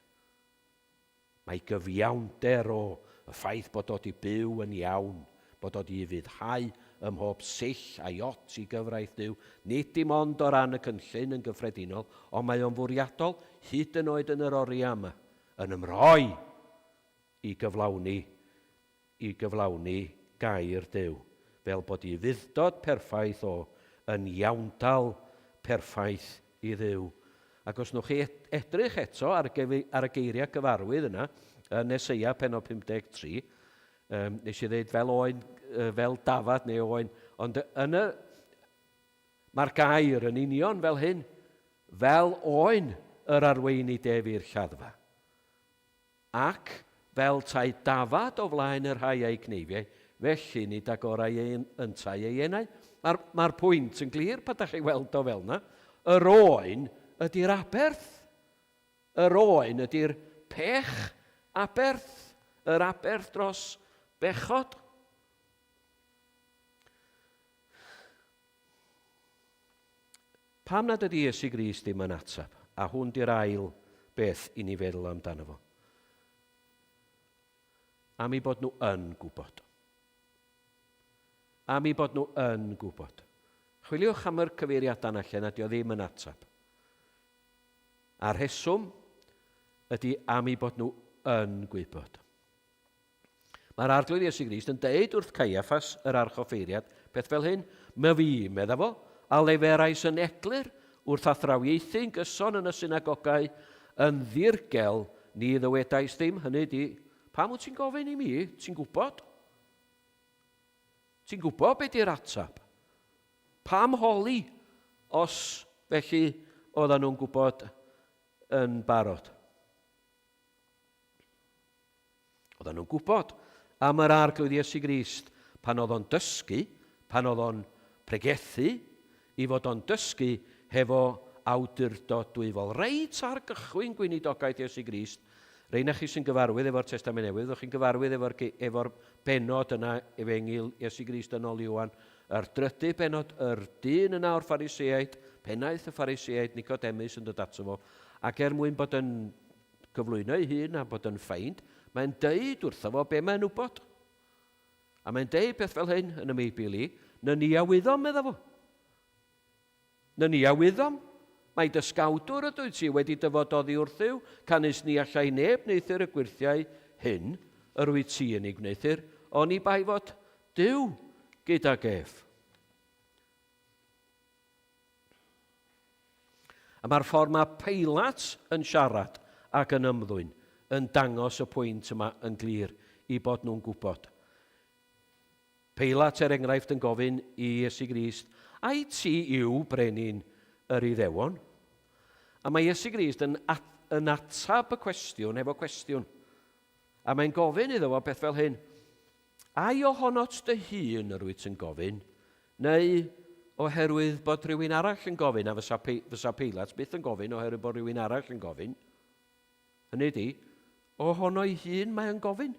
Mae gyfiawnder o, y ffaith bod o 'di byw yn iawn, bod o 'di ufuddhau ym mhob sill a iot i gyfraith Duw, nid dim ond o ran y cynllun yn gyffredinol, ond mae o'n fwriadol, hyd yn oed yn yr oriau yma, yn ymroi i gyflawni i gyflawni gair Duw, fel bod i ufudd-dod perffaith o yn iawndal perffaith i Dduw. Ac os newch chi edrych eto ar, ar y geiriau gyfarwydd yna, yn Eseia penod 53, um, nes i ddeud fel oen, fel dafad neu oen, ond yn y, mae'r gair yn union fel hyn, fel oen yr arweinid ef i'r lladdfa. Ac fel tai dafad o flaen y rhai a'i cneifiai, felly nid agorai ei yntau ei enau. Mae'r, mae'r pwynt yn glir pan da chi weld o fel yna. Yr oen ydy'r aberth. Yr oen ydy'r pech aberth, yr aberth dros bechod. Pam nad ydy Iesu Grist ddim yn ateb? A hwn di'r ail beth i ni feddwl amdano fo. Am eu bod nhw yn gwybod. Am eu bod nhw yn gwybod. Chwiliwch am yr cyfeiriadau yna lle nad o ddim yn ateb. A'r rheswm ydy am eu bod nhw yn gwybod. Mae'r Arglwydd Iesu Grist yn deud wrth Caiaffas, yr archoffeiriad, peth fel hyn, My fi, medda fo, a leferais yn eglur wrth athrawiaethu'n gyson yn y synagogau, yn ddirgel ni ddywedais ddim, hynny ydi, pam wyt ti'n gofyn i mi? Ti'n gwybod? Ti'n gwybod be di'r ateb? Pam holi os felly oedden nhw'n gwybod yn barod? Oedden nhw'n gwybod am yr Arglwydd Iesu Grist pan oedd o'n dysgu, pan oedd o'n pregethu, i fod o'n dysgu hefo awdurdod dwyfol. Reit ar gychwyn gweinidogaeth Iesu Grist, rei na chi sy'n gyfarwydd efo'r Testament Newydd, fyddwch chi'n gyfarwydd efo'r efo benod yna Efengyl Iesu Grist yn ôl Ioan, yr drydydd benod, yr dyn yna o'r Phariseaid, pennaeth y Phariseaid, Nicodemus yn dod ato fo, ac er mwyn bod yn cyflwyno ei hun a bod yn ffeind, mae'n deud wrtho fo be mae'n wybod. A mae'n deud peth fel hyn yn y Meibl i, na ni a wyddom, medda fo. Na ni a wyddom, mae dysgawdwr ydwyt ti wedi dyfod oddi wrth Dduw, canys ni allai neb wneuthur y gwyrthiau hyn yr wyt ti yn ei gwneuthur, oni bai fod Duw gydag ef. A mae'r ffordd mae Peilat yn siarad ac yn ymddwyn yn dangos y pwynt yma yn glir i bod nhw'n gwybod. Peilat, er enghraifft, yn gofyn i Iesu Grist, Ai ti yw brenin yr Iddewon? A mae Iesu Grist yn, at, yn atab y cwestiwn efo cwestiwn. A mae'n gofyn iddo fo beth fel hyn, Ai ohonot dy hun yr wyt yn gofyn, neu oherwydd bod rhywun arall yn gofyn, a fysa, fysa Peilat byth yn gofyn oherwydd bod rhywun arall yn gofyn. Hynny ydi, ohono'i hun mae o'n gofyn.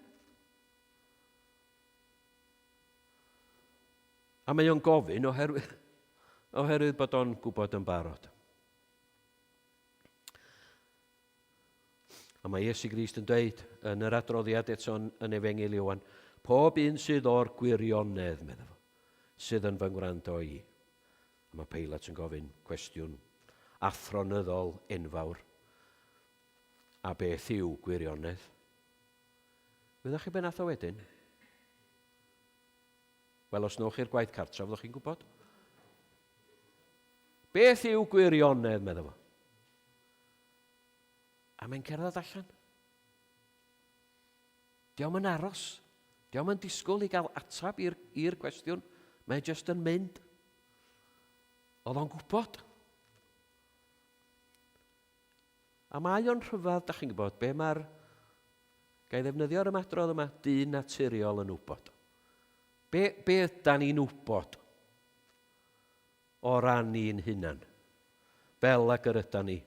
A mae o'n gofyn oherwydd, oherwydd bod o'n gwybod yn barod. A mae Iesu Grist yn dweud yn yr adroddiad eto yn, yn Efengyl Ioan, pob un sydd o'r gwirionedd, medda fo, sydd yn fy ngwrando i. A mae Peilat yn gofyn cwestiwn athronyddol enfawr. A beth yw gwirionedd? Wyddoch chi be nath o wedyn? Wel, os nowch chi'r gwaith cartref, fyddwch chi'n gwybod. Beth yw gwirionedd, medda fo. A mae'n cerdded allan. Diolch yn aros. Diolch yn disgwyl i gael atab i'r cwestiwn. Mae jyst yn mynd. Oedd o'n gwybod. A mae o'n rhyfedd, da chi'n gwybod, be mae'r... Ga i ddefnyddio'r ymadrodd yma, dyn naturiol yn wybod. Be, be ydan ni'n wybod o ran ni'n hunan, fel ag yr ydan ni?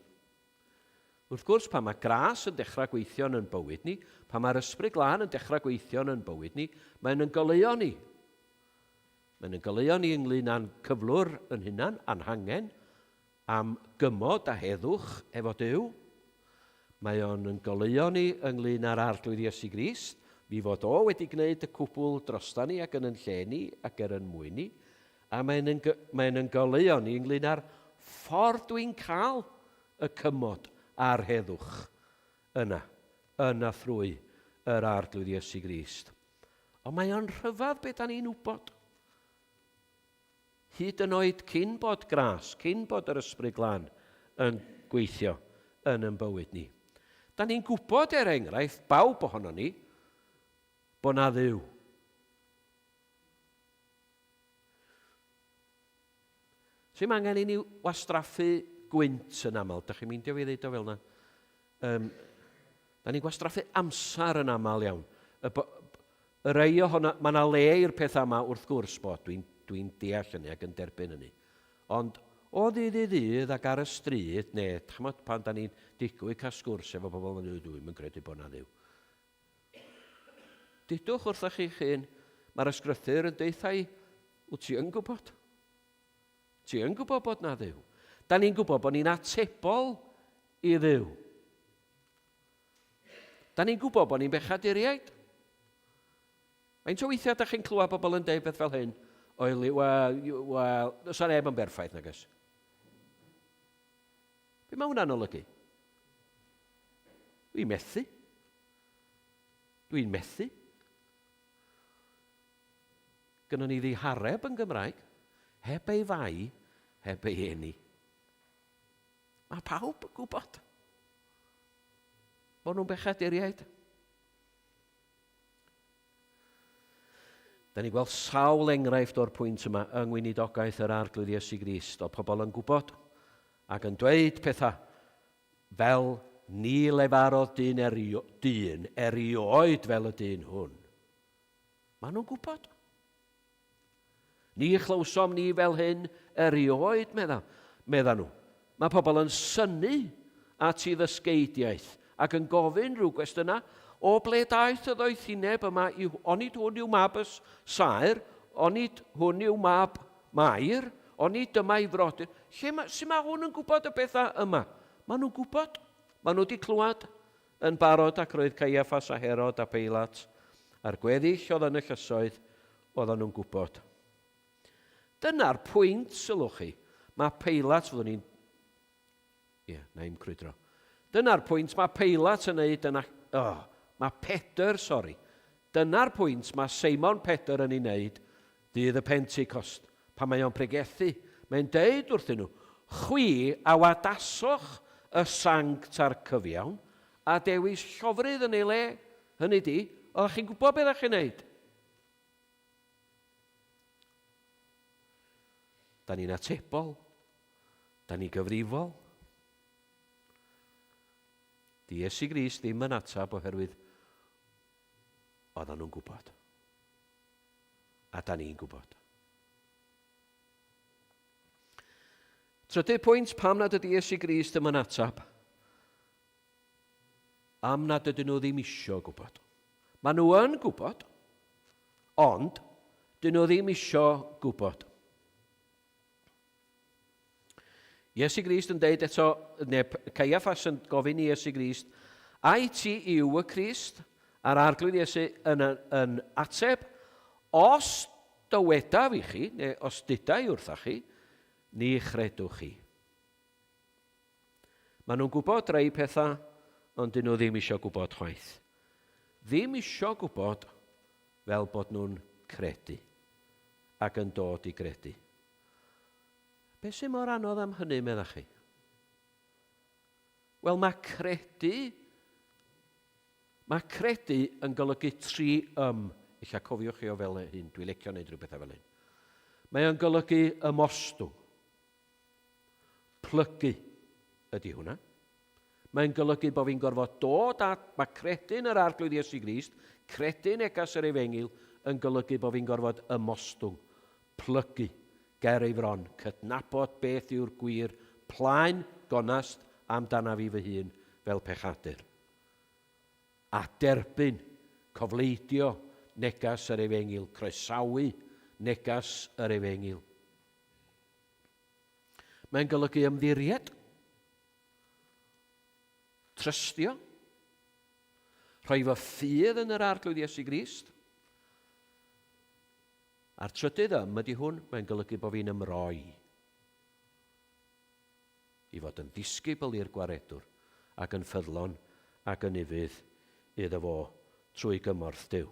Wrth gwrs, pan mae gras yn dechrau gweithio yn yn bywyd ni, pan mae'r Ysbryd Glân yn dechrau gweithio yn yn bywyd ni, mae'n yn goleuo ni. Mae'n yn goleuo ni ynglyn â'n cyflwr yn hunan, a'n hangen am gymod a heddwch efo Duw. Mae o'n yn goleuo ni ynglyn â'r Arglwydd Iesu Grist, mi fod o wedi gwneud y cwbl drosta ni ac yn yn lle ni ac er yn mwyn ni, a mae'n yn, mae'n yn goleuo ni ynglyn â'r ffordd dwi'n cael y cymod a'r heddwch yna, yn a thrwy yr Arglwydd Iesu Grist. Ond mae o'n rhyfedd beth da ni'n wybod. Hyd yn oed cyn bod gras, cyn bod yr Ysbryd Glân yn gweithio yn yn bywyd ni. Da ni'n gwybod, er enghraifft, bawb ohono ni, bod na Dduw. Sy'n angen i ni wastraffu gwynt yn aml. Da chi'n meindio fi ddeud o fel yna? Um, da ni'n gwastraffu amser yn aml iawn. Y, y rei ohono, mae yna le i'r pethau yma wrth gwrs bod, dwi'n dwi deall hynny ac yn derbyn hynny. Ond o ddydd i ddydd ac ar y stryd, neu chymod, pan da ni'n digwydd cael sgwrs efo bobl, maen nhw'n dweud, dwi'n credu bod yna Dduw. Dudwch wrthych chi'ch hun, mae'r ysgrythyr yn deutha i, wyt ti yn gwybod? Ti yn gwybod bod na Dduw. Da ni'n gwybod bod ni'n atebol i Dduw. Da ni'n gwybod bod ni'n bechaduriaid. Faint o weithiau da chi'n clywed bobl yn deud beth fel hyn? Oily, wel, wel, does neb yn berffaith, nag oes? Be mae hwnna'n olygu? Dwi'n methu. Dwi'n methu. Gynnon ni ddihareb yn Gymraeg, heb ei fai, heb ei eni. Mae pawb yn gwybod bod nhw'n bechaduriaid. Da ni'n gweld sawl enghraifft o'r pwynt yma yng ngweinidogaeth yr Arglwydd Iesu Grist, o pobl yn gwybod ac yn dweud pethau fel ni lefarodd dyn, erio, dyn erioed fel y dyn hwn. Maen nhw'n gwybod. Ni chlywsom ni fel hyn erioed, medda, medda nhw. Mae pobl yn synnu at ei ddysgeidiaeth ac yn gofyn rhyw gwestiynau, o ble daeth y ddoethineb yma, i, onid hwn yw mab y saer, onid hwn yw mab Mair, onid dyma ei frodyr. Lle mae, sut mae hwn yn gwybod y pethau yma? Maen nhw'n gwybod. Maen nhw wedi clywed yn barod ac roedd Caiaffas a Herod a Peilat a'r gweddill oedd yn y llysoedd, oedden nhw'n gwybod. Dyna'r pwynt, sylwch chi. Mae Peilat, fyddwn ni'n... Ie, yeah, na i'm crwydro. Dyna'r pwynt mae Peilat yn neud yn... Oh, mae Pedr, sori. Dyna'r pwynt mae Seimon Pedr yn ei wneud ddydd y Pentecost, pan mae o'n pregethu. Mae'n deud wrthyn nhw, chwi a wadasoch y sanct a'r cyfiawn, a dewis llofrudd yn ei le. Hynny di, oeddech chi'n gwybod beth oeddech chi'n neud? Da ni'n atebol. Da ni'n gyfrifol. Di Iesu Grist ddim yn atab oherwydd oedden nhw'n gwybod. A da ni'n gwybod. Trydydd pwynt, pam nad ydy Iesu Grist ddim yn atab? Am nad ydyn nhw ddim isio gwybod. Maen nhw yn gwybod, ond dyn nhw ddim isio gwybod. Iesu Grist yn deud eto, neu Caiaffas yn gofyn i Iesu Grist, ai ti yw y Crist? A'r Arglwydd Iesu yn, yn ateb, os dywedaf i chi, neu os dudai wrthach chi, ni chredwch chi. Maen nhw'n gwybod rei pethau, ond dyn nhw ddim eisiau gwybod chwaith. Ddim eisiau gwybod fel bod nhw'n credu ac yn dod i gredu. Be sy'n mor anodd am hynny, meddach chi? Wel, mae credu, mae credu yn golygu tri ym. Ella cofiwch chi o fel hyn, dwi'n licio wneud rhyw bethau fel hyn. Mae o'n golygu ymostwng. Plygu ydy hwnna. Mae'n golygu bod fi'n gorfod dod at... Mae credu yn yr Arglwydd Iesu Grist, credu neges yr Efengyl, yn golygu bod fi'n gorfod ymostwng, plygu ger ei fron, cydnabod beth yw'r gwir plaen gonest amdanaf fi fy hun fel pechadur. A derbyn, cofleidio neges yr Efengyl, croesawu neges yr Efengyl. Mae'n golygu ymddiried. Trystio, rhoi fy ffydd yn yr Arglwydd Iesu Grist. A'r trydydd ym ydy hwn, mae'n golygu bod fi'n ymroi i fod yn ddisgybl i'r Gwaredwr ac yn ffyddlon ac yn ufudd iddo fo trwy gymorth Duw.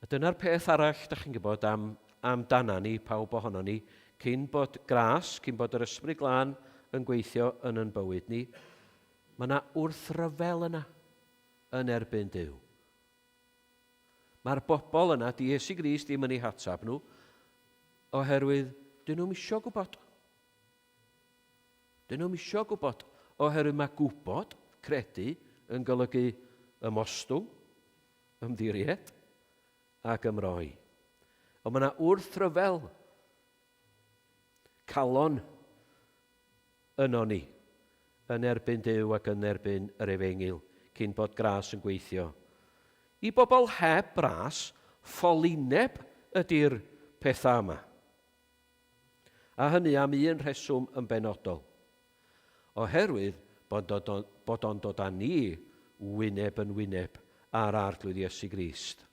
A dyna'r peth arall, da chi'n gwybod, am, amdana ni, pawb ohono ni, cyn bod gras, cyn bod yr Ysbryd Glân yn gweithio yn yn bywyd ni, mae yna wrthryfel yna yn erbyn Duw. Mae'r bobl yna, di Iesu Grist ddim yn eu hatab nhw, oherwydd dyn nhw'm isio gwybod. Dyn nhw'm isio gwybod, oherwydd mae gwybod, credu, yn golygu ymostwng, ymddiried, ac ymroi. Ond mae yna wrthryfel calon yno ni, yn erbyn Duw ac yn erbyn yr efengyl, cyn bod gras yn gweithio. I bobl heb ras, ffolineb ydy'r pethau yma. A hynny am un rheswm yn benodol. Oherwydd bod bod o'n dod â ni wyneb yn wyneb â'r Arglwydd Iesu Grist.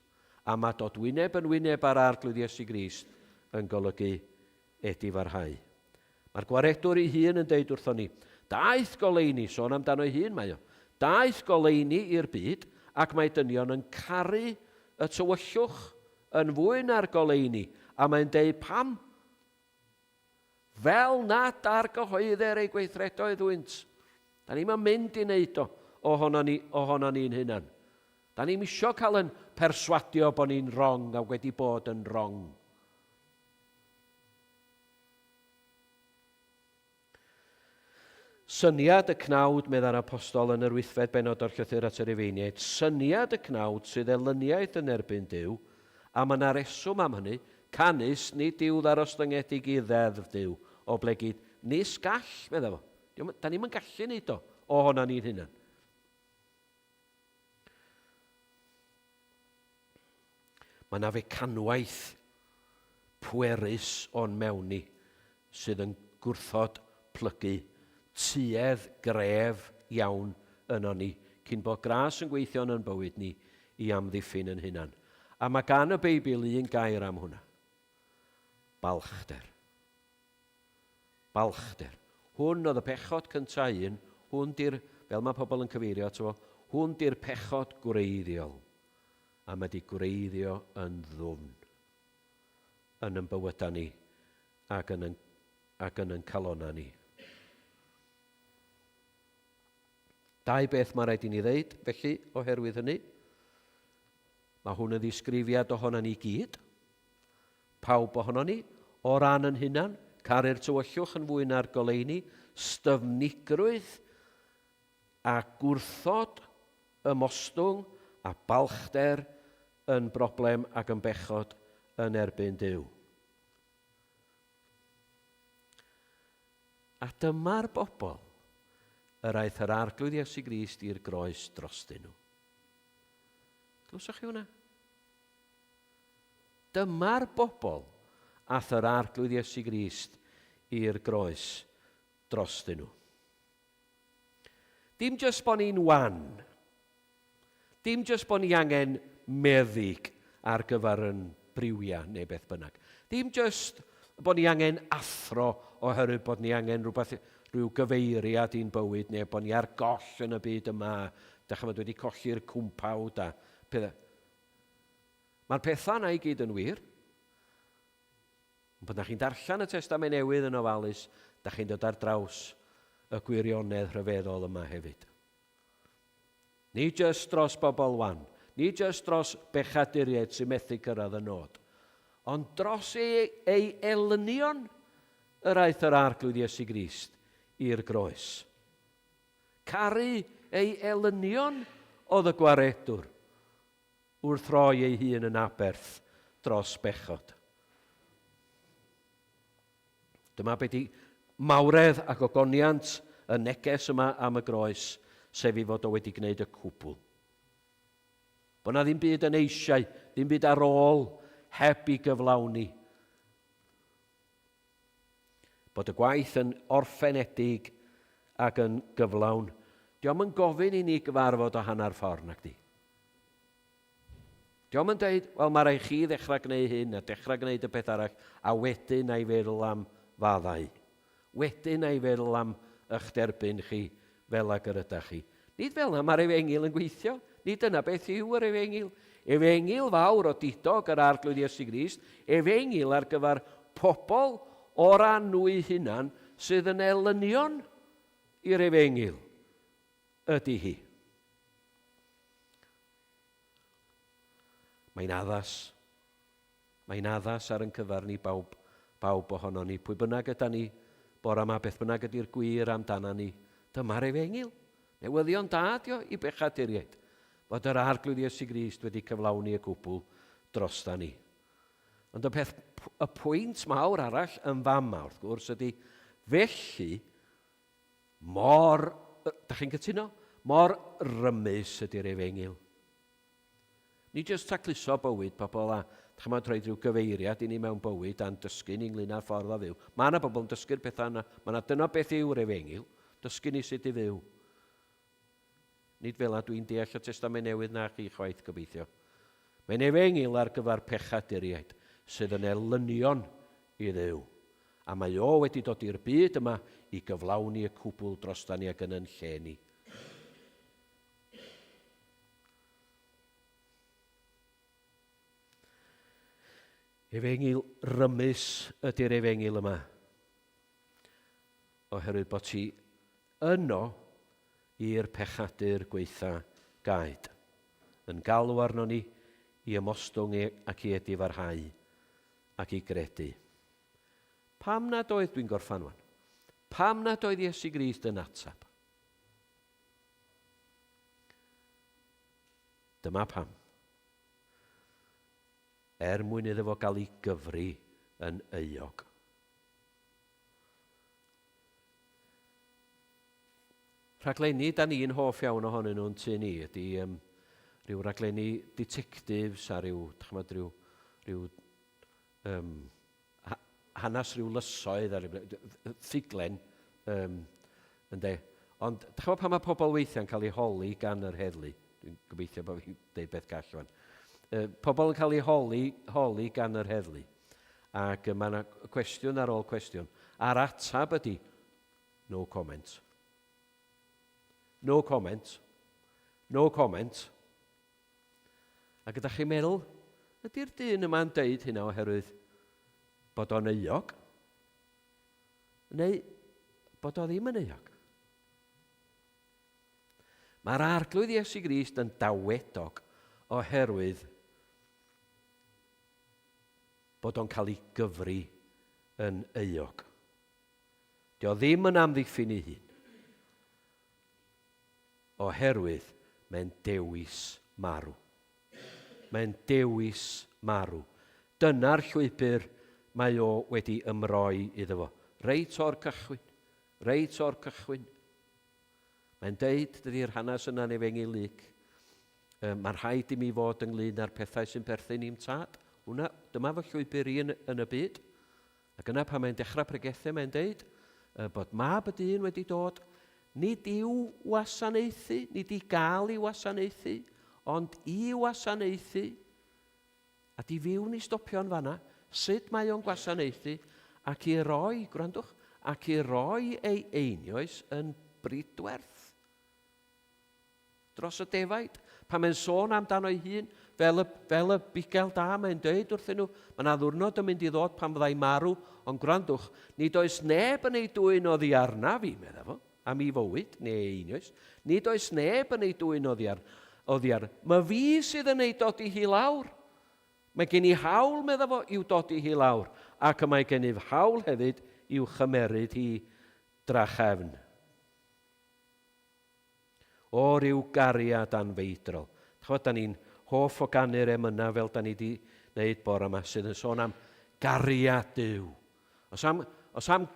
A mae dod wyneb yn wyneb â'r Arglwydd Iesu Grist yn golygu edifarhau. Mae'r Gwaredwr ei hun yn deud wrthon ni, Daeth goleuni, sôn amdano ei hun mae o, daeth goleuni i'r byd ac mae dynion yn caru y tywyllwch Yn fwy na'r goleuni, a mae'n deud pam? Fel nad argyhoeddir ei gweithredoedd hwynt. Da ni'm yn mynd i wneud o ohono ni, ohono ni'n hunan. Da ni'm isio cael yn perswadio bod ni'n wrong a wedi bod yn wrong. Syniad y cnawd, meddai'r Apostol yn yr wythfed bennod o'r llythyr at y Rufeiniaid, syniad y cnawd sydd elyniaeth yn erbyn Duw, a mae 'na reswm am hynny, canys nid yw ddarostyngedig i ddeddf Duw, oblegid nis gall, medda fo. Da ni'm yn gallu neud o ohonan ni'n hunan. Mae 'na fecanwaith pwerus o'n mewn ni sydd yn gwrthod plygu, tuedd gref iawn ynon ni cyn bod gras yn gweithio yn yn bywyd ni i amddiffyn yn hunan. A mae gan y Beibl un gair am hwnna. Balchder. Balchder. Hwn oedd y pechod cynta un, hwn di'r, fel mae pobl yn cyfeirio ato fo, hwn di'r pechod gwreiddiol. A mae di gwreiddio yn ddwfn yn yn bywyda ni ac yn yn, ac yn yn calona ni. Dau beth mae rhaid i ni ddeud, felly, oherwydd hynny. Mae hwn yn ddisgrifiad ohono ni gyd. Pawb ohonon ni, o ran yn hunan, caru'r tywyllwch yn fwy na'r goleuni, styfnigrwydd a gwrthod ymostwng a balchder yn broblem ac yn bechod yn erbyn Duw. A dyma'r bobl yr aeth yr Arglwydd Iesu Grist i'r groes drostyn nhw. Glywsoch chi hwnna? Dyma'r bobl ath yr Arglwydd Iesu Grist i'r groes drostyn nhw. Dim jyst bod ni'n wan. Dim jyst bod ni angen meddyg ar gyfer yn briwiau neu beth bynnag. Dim jyst bod ni angen athro oherwydd bod ni angen rhywbeth, rhyw gyfeiriad i'n bywyd neu bod ni ar goll yn y byd yma, dych chymod wedi colli'r cwmpawd a pethau. Mae'r pethau yna i gyd yn wir. Ond pan da chi'n darllen y Testament Newydd yn ofalus, da chi'n dod ar draws y gwirionedd rhyfeddol yma hefyd. Nid jyst dros bobl wan, nid jyst dros bechaduriaid sy'n methu cyrraedd y nod, ond dros ei, ei elynion yr aeth yr Arglwydd Iesu Grist i'r groes. Caru ei elynion oedd y gwaredwr wrth roi ei hun yn aberth dros bechod. Dyma be di mawredd ac ogoniant y neges yma am y groes, sef ei fod o wedi gwneud y cwbl. Bod na ddim byd yn eisiau, ddim byd ar ôl heb i gyflawni. Bod y gwaith yn orffenedig ac yn gyflawn. Dio'm yn gofyn i ni gyfarfod o hanner ffordd, nag di. Dio'm yn deud, wel mae rhaid chi ddechrau gwneud hyn a dechrau gwneud y peth arall, a wedyn na i feddwl am faddau. Wedyn na i feddwl am eich derbyn chi fel ag yr ydach chi. Nid fel yna mae'r efengyl yn gweithio. Nid dyna beth yw yr efengyl. Efengyl fawr o didog yr Arglwydd Iesu Grist, efengyl ar gyfer pobl o ran nhw'u hunan sydd yn elynion i'r efengyl ydy hi. Mae'n addas. Mae'n addas ar yn cyfer ni bawb, bawb ohono ni. Pwy bynnag yda ni, bore yma, beth bynnag ydy'r gwir amdana ni, dyma'r efengyl. Newyddion da dio i bechaduriaid, fod yr Arglwydd Iesu Grist wedi cyflawni y cwbl drosta ni. Ond y peth, y pwynt mawr arall yn fama, wrth gwrs, ydy, felly, Mor, da chi'n cytuno? Mor rymus ydy'r efengyl. Nid jyst tacluso bywyd pobl a chymod rhoi rhyw gyfeiriad i ni mewn bywyd a'n dysgu ni ynglyn â'r ffordd o fyw. Mae yna bobl yn dysgu'r pethau yna. Mae yna dyna beth yw'r efengyl. Dysgu ni sut i fyw. Nid fel 'na dwi'n deall y Testament Newydd na chi chwaith, gobeithio. Mae'n efengyl ar gyfer pechaduriaid sydd yn elynion i Dduw. A mae o wedi dod i'r byd yma i gyflawni y cwbl drosta ni ac yn yn lle ni. Efengyl rymus ydy'r efengyl yma. Oherwydd bod ti yno i'r pechadur gwaetha gaed, yn galw arnon ni i ymostwng ac i edifarhau ac i gredu. Pam nad oedd, dwi'n gorffan wan, pam nad oedd Iesu Grist yn ateb? Dyma pam. Er mwyn iddo fo gael ei gyfri yn euog. Rhaglenni da ni'n hoff iawn ohonyn nhw'n tŷ ni ydy um, rhyw raglenni ditectifs a rhyw, chymod, rhyw, rhyw um, ha, hanes rhyw lysoedd a rhyw ffuglen, um, ynde. Ond, dych chi'n pan mae pobl weithiau'n cael eu holi gan yr heddlu, dwi'n gobeithio bod fi'n deud beth gall rwan, uh, pobl yn cael eu holi, holi gan yr heddlu, ac mae yna cwestiwn ar ôl cwestiwn, a'r atab ydy, No comment. No comment. No comment. Ac ydych chi'n meddwl, ydy'r dyn yma'n deud hynna oherwydd bod o'n euog? Neu bod o ddim yn euog? Mae'r Arglwydd Iesu Grist yn dawedog oherwydd bod o'n cael ei gyfri yn euog. Dio ddim yn amddiffyn ei hun. Oherwydd mae'n dewis marw. Mae'n dewis marw. Dyna'r llwybr mae o wedi ymroi iddo fo. Reit o'r cychwyn. Reit o'r cychwyn. Mae'n deud, dydy'r hanes yna'n Efengyl Luc, mae'n rhaid i mi fod ynglyn â'r pethau sy'n perthyn i'm tad. Hwna, dyma fy llwybr i yn, yn y byd. Ac yna pan mae'n dechrau pregethu, mae'n deud bod mab y dyn wedi dod, nid i'w wasanaethu, nid i gael ei wasanaethu, ond i wasanaethu, a di fyw ni stopio'n fanna, sut mae o'n gwasanaethu, ac i roi, gwrandwch, ac i roi ei einioes yn bridwerth. Dros y defaid. Pan mae'n sôn amdano ei hun, fel y, fel y bugail da, mae'n dweud wrthyn nhw, mae yna ddwrnod yn mynd i ddod pan fyddai marw, ond gwrandwch, nid oes neb yn ei dwyn oddi arnaf fi, medda fo, am i fywyd, neu ei einioes. Nid oes neb yn ei dwyn oddi ar, oddi ar. Mae fi sydd yn ei dodi hi lawr. Mae gen i hawl, medda fo, i'w dodi hi lawr, ac y mae gennyf hawl hefyd i'w chymeryd hi drachefn. O ryw gariad anfeidrol. Ch'mod, da ni'n hoff o ganu'r emynau fel da ni di wneud bore yma, sydd yn sôn am gariad Duw. Os am, os am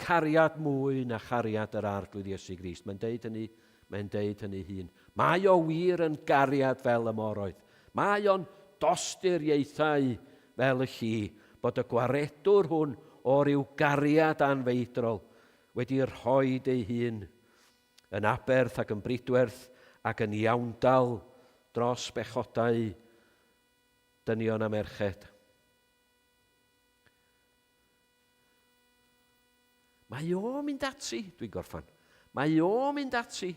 cariad mwy na chariad yr Arglwydd Iesu Grist, mae'n deud hynny, mae'n deud hynny hun. Mae o wir yn gariad fel y moroedd. Mae o'n dosturiaethau fel y lli, bod y gwaredwr hwn o ryw gariad anfeidrol. wedi rhoi ei hun yn aberth ac yn bridwerth ac yn iawndal dros bechodau dynion a merched. Mae o'n mynd ati, dwi'n gorffan, mae o'n mynd ati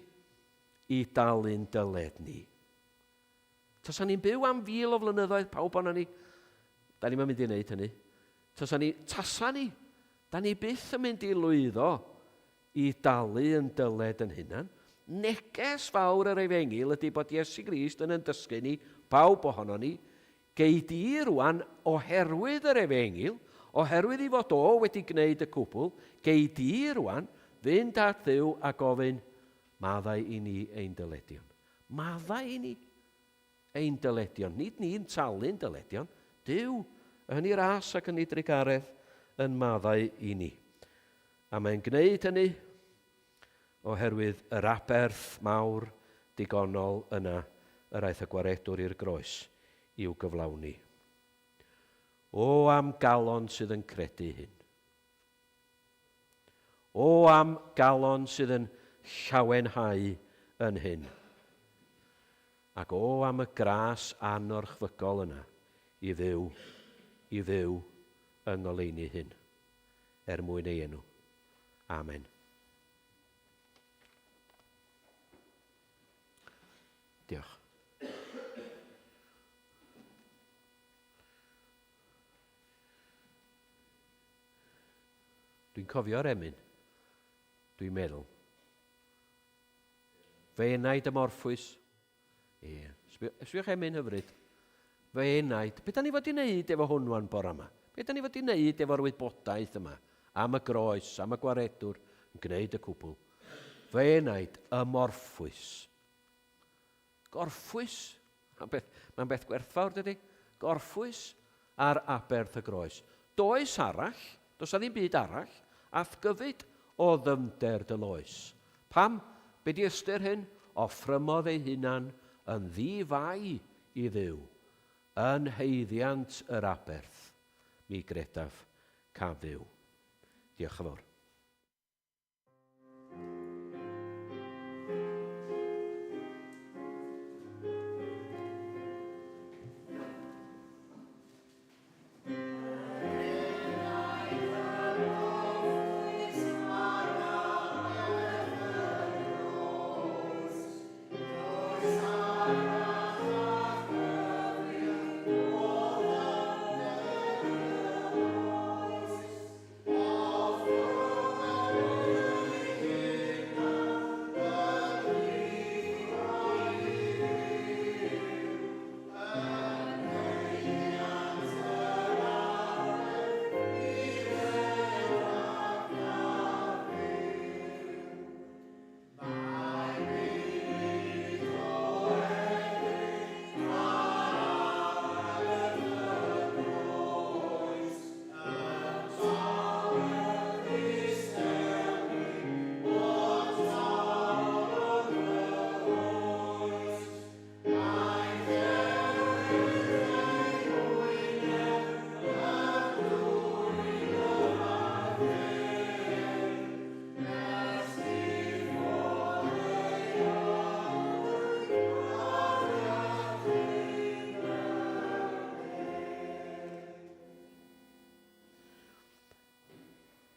i dalu'n dyled ni. Tasa ni'n byw am fil o flynyddoedd, pawb ohono ni, da ni'n mynd i wneud hynny. Tasa ni, tasa ni, da ni byth yn mynd i lwyddo i dalu yn dyled yn hunan. Neges fawr yr efengyl ydy bod Iesu Grist yn yn dysgu ni, pawb ohono ni, gei di rwan oherwydd yr efengyl, oherwydd i fod o wedi gwneud y cwbl, gei di rwan fynd at Dduw a gofyn, maddau i ni ein dyledion. Maddau i ni ein dyledion. Nid ni'n talu'n dyledion. Duw, yn ei ras ac yn ei drugaredd, yn maddau i ni. A mae'n gwneud hynny oherwydd yr aberth mawr digonol yna yr aeth y Gwaredwr i'r groes i'w gyflawni. O am galon sydd yn credu hyn! O am galon sydd yn llawenhau yn hyn! Ac o am y gras anorchfygol yna i fyw, i fyw yng ngoleuni hyn, er mwyn ei enw. Amen. Diolch. Dwi'n cofio'r emyn. Dwi'n meddwl. Fy enaid ymorffwys. Ie. Sbiwch emyn hyfryd. Fy enaid. Be da ni fod i wneud efo hwn wan bora yma? Be da ni fod i wneud efo'r wybodaeth yma? Am y groes, am y gwaredwr, yn gwneud y cwbl. Fy enaid ymorffwys. Gorffwys. Mae'n beth, mae'n beth gwerthfawr, dydy? Gorffwys ar aberth y groes. Does arall, does na ddim byd arall, a'th gyfyd o ddyfnder dy loes. Pam? Be di ystyr hyn? Offrymodd ei hunan yn ddi-fai i Dduw, yn haeddiant yr aberth, mi gredaf, caf fyw. Diolch yn fawr.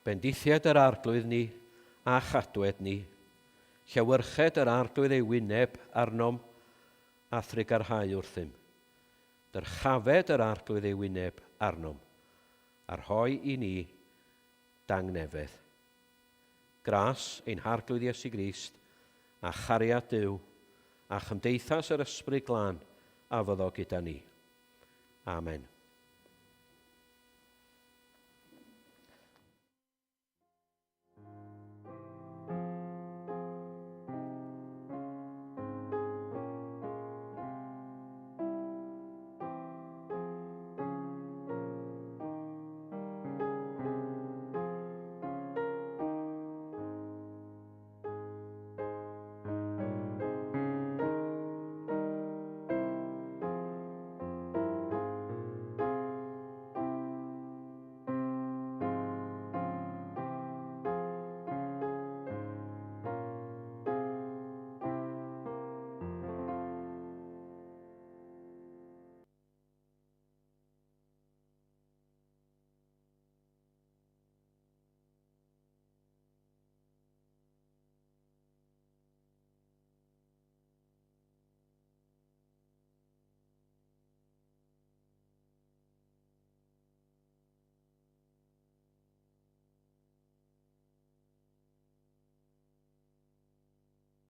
Bendithied yr Arglwydd ni, a chadwed ni. Llewyrched yr Arglwydd ei wyneb arnom, a thrugarhau wrthym. Dyrchafed yr Arglwydd ei wyneb arnom, a rhoi i ni dangnefedd. Gras ein Harglwydd Iesu Grist, a chariad Duw, a chymdeithas yr Ysbryd Glân a fyddo gyda ni. Amen.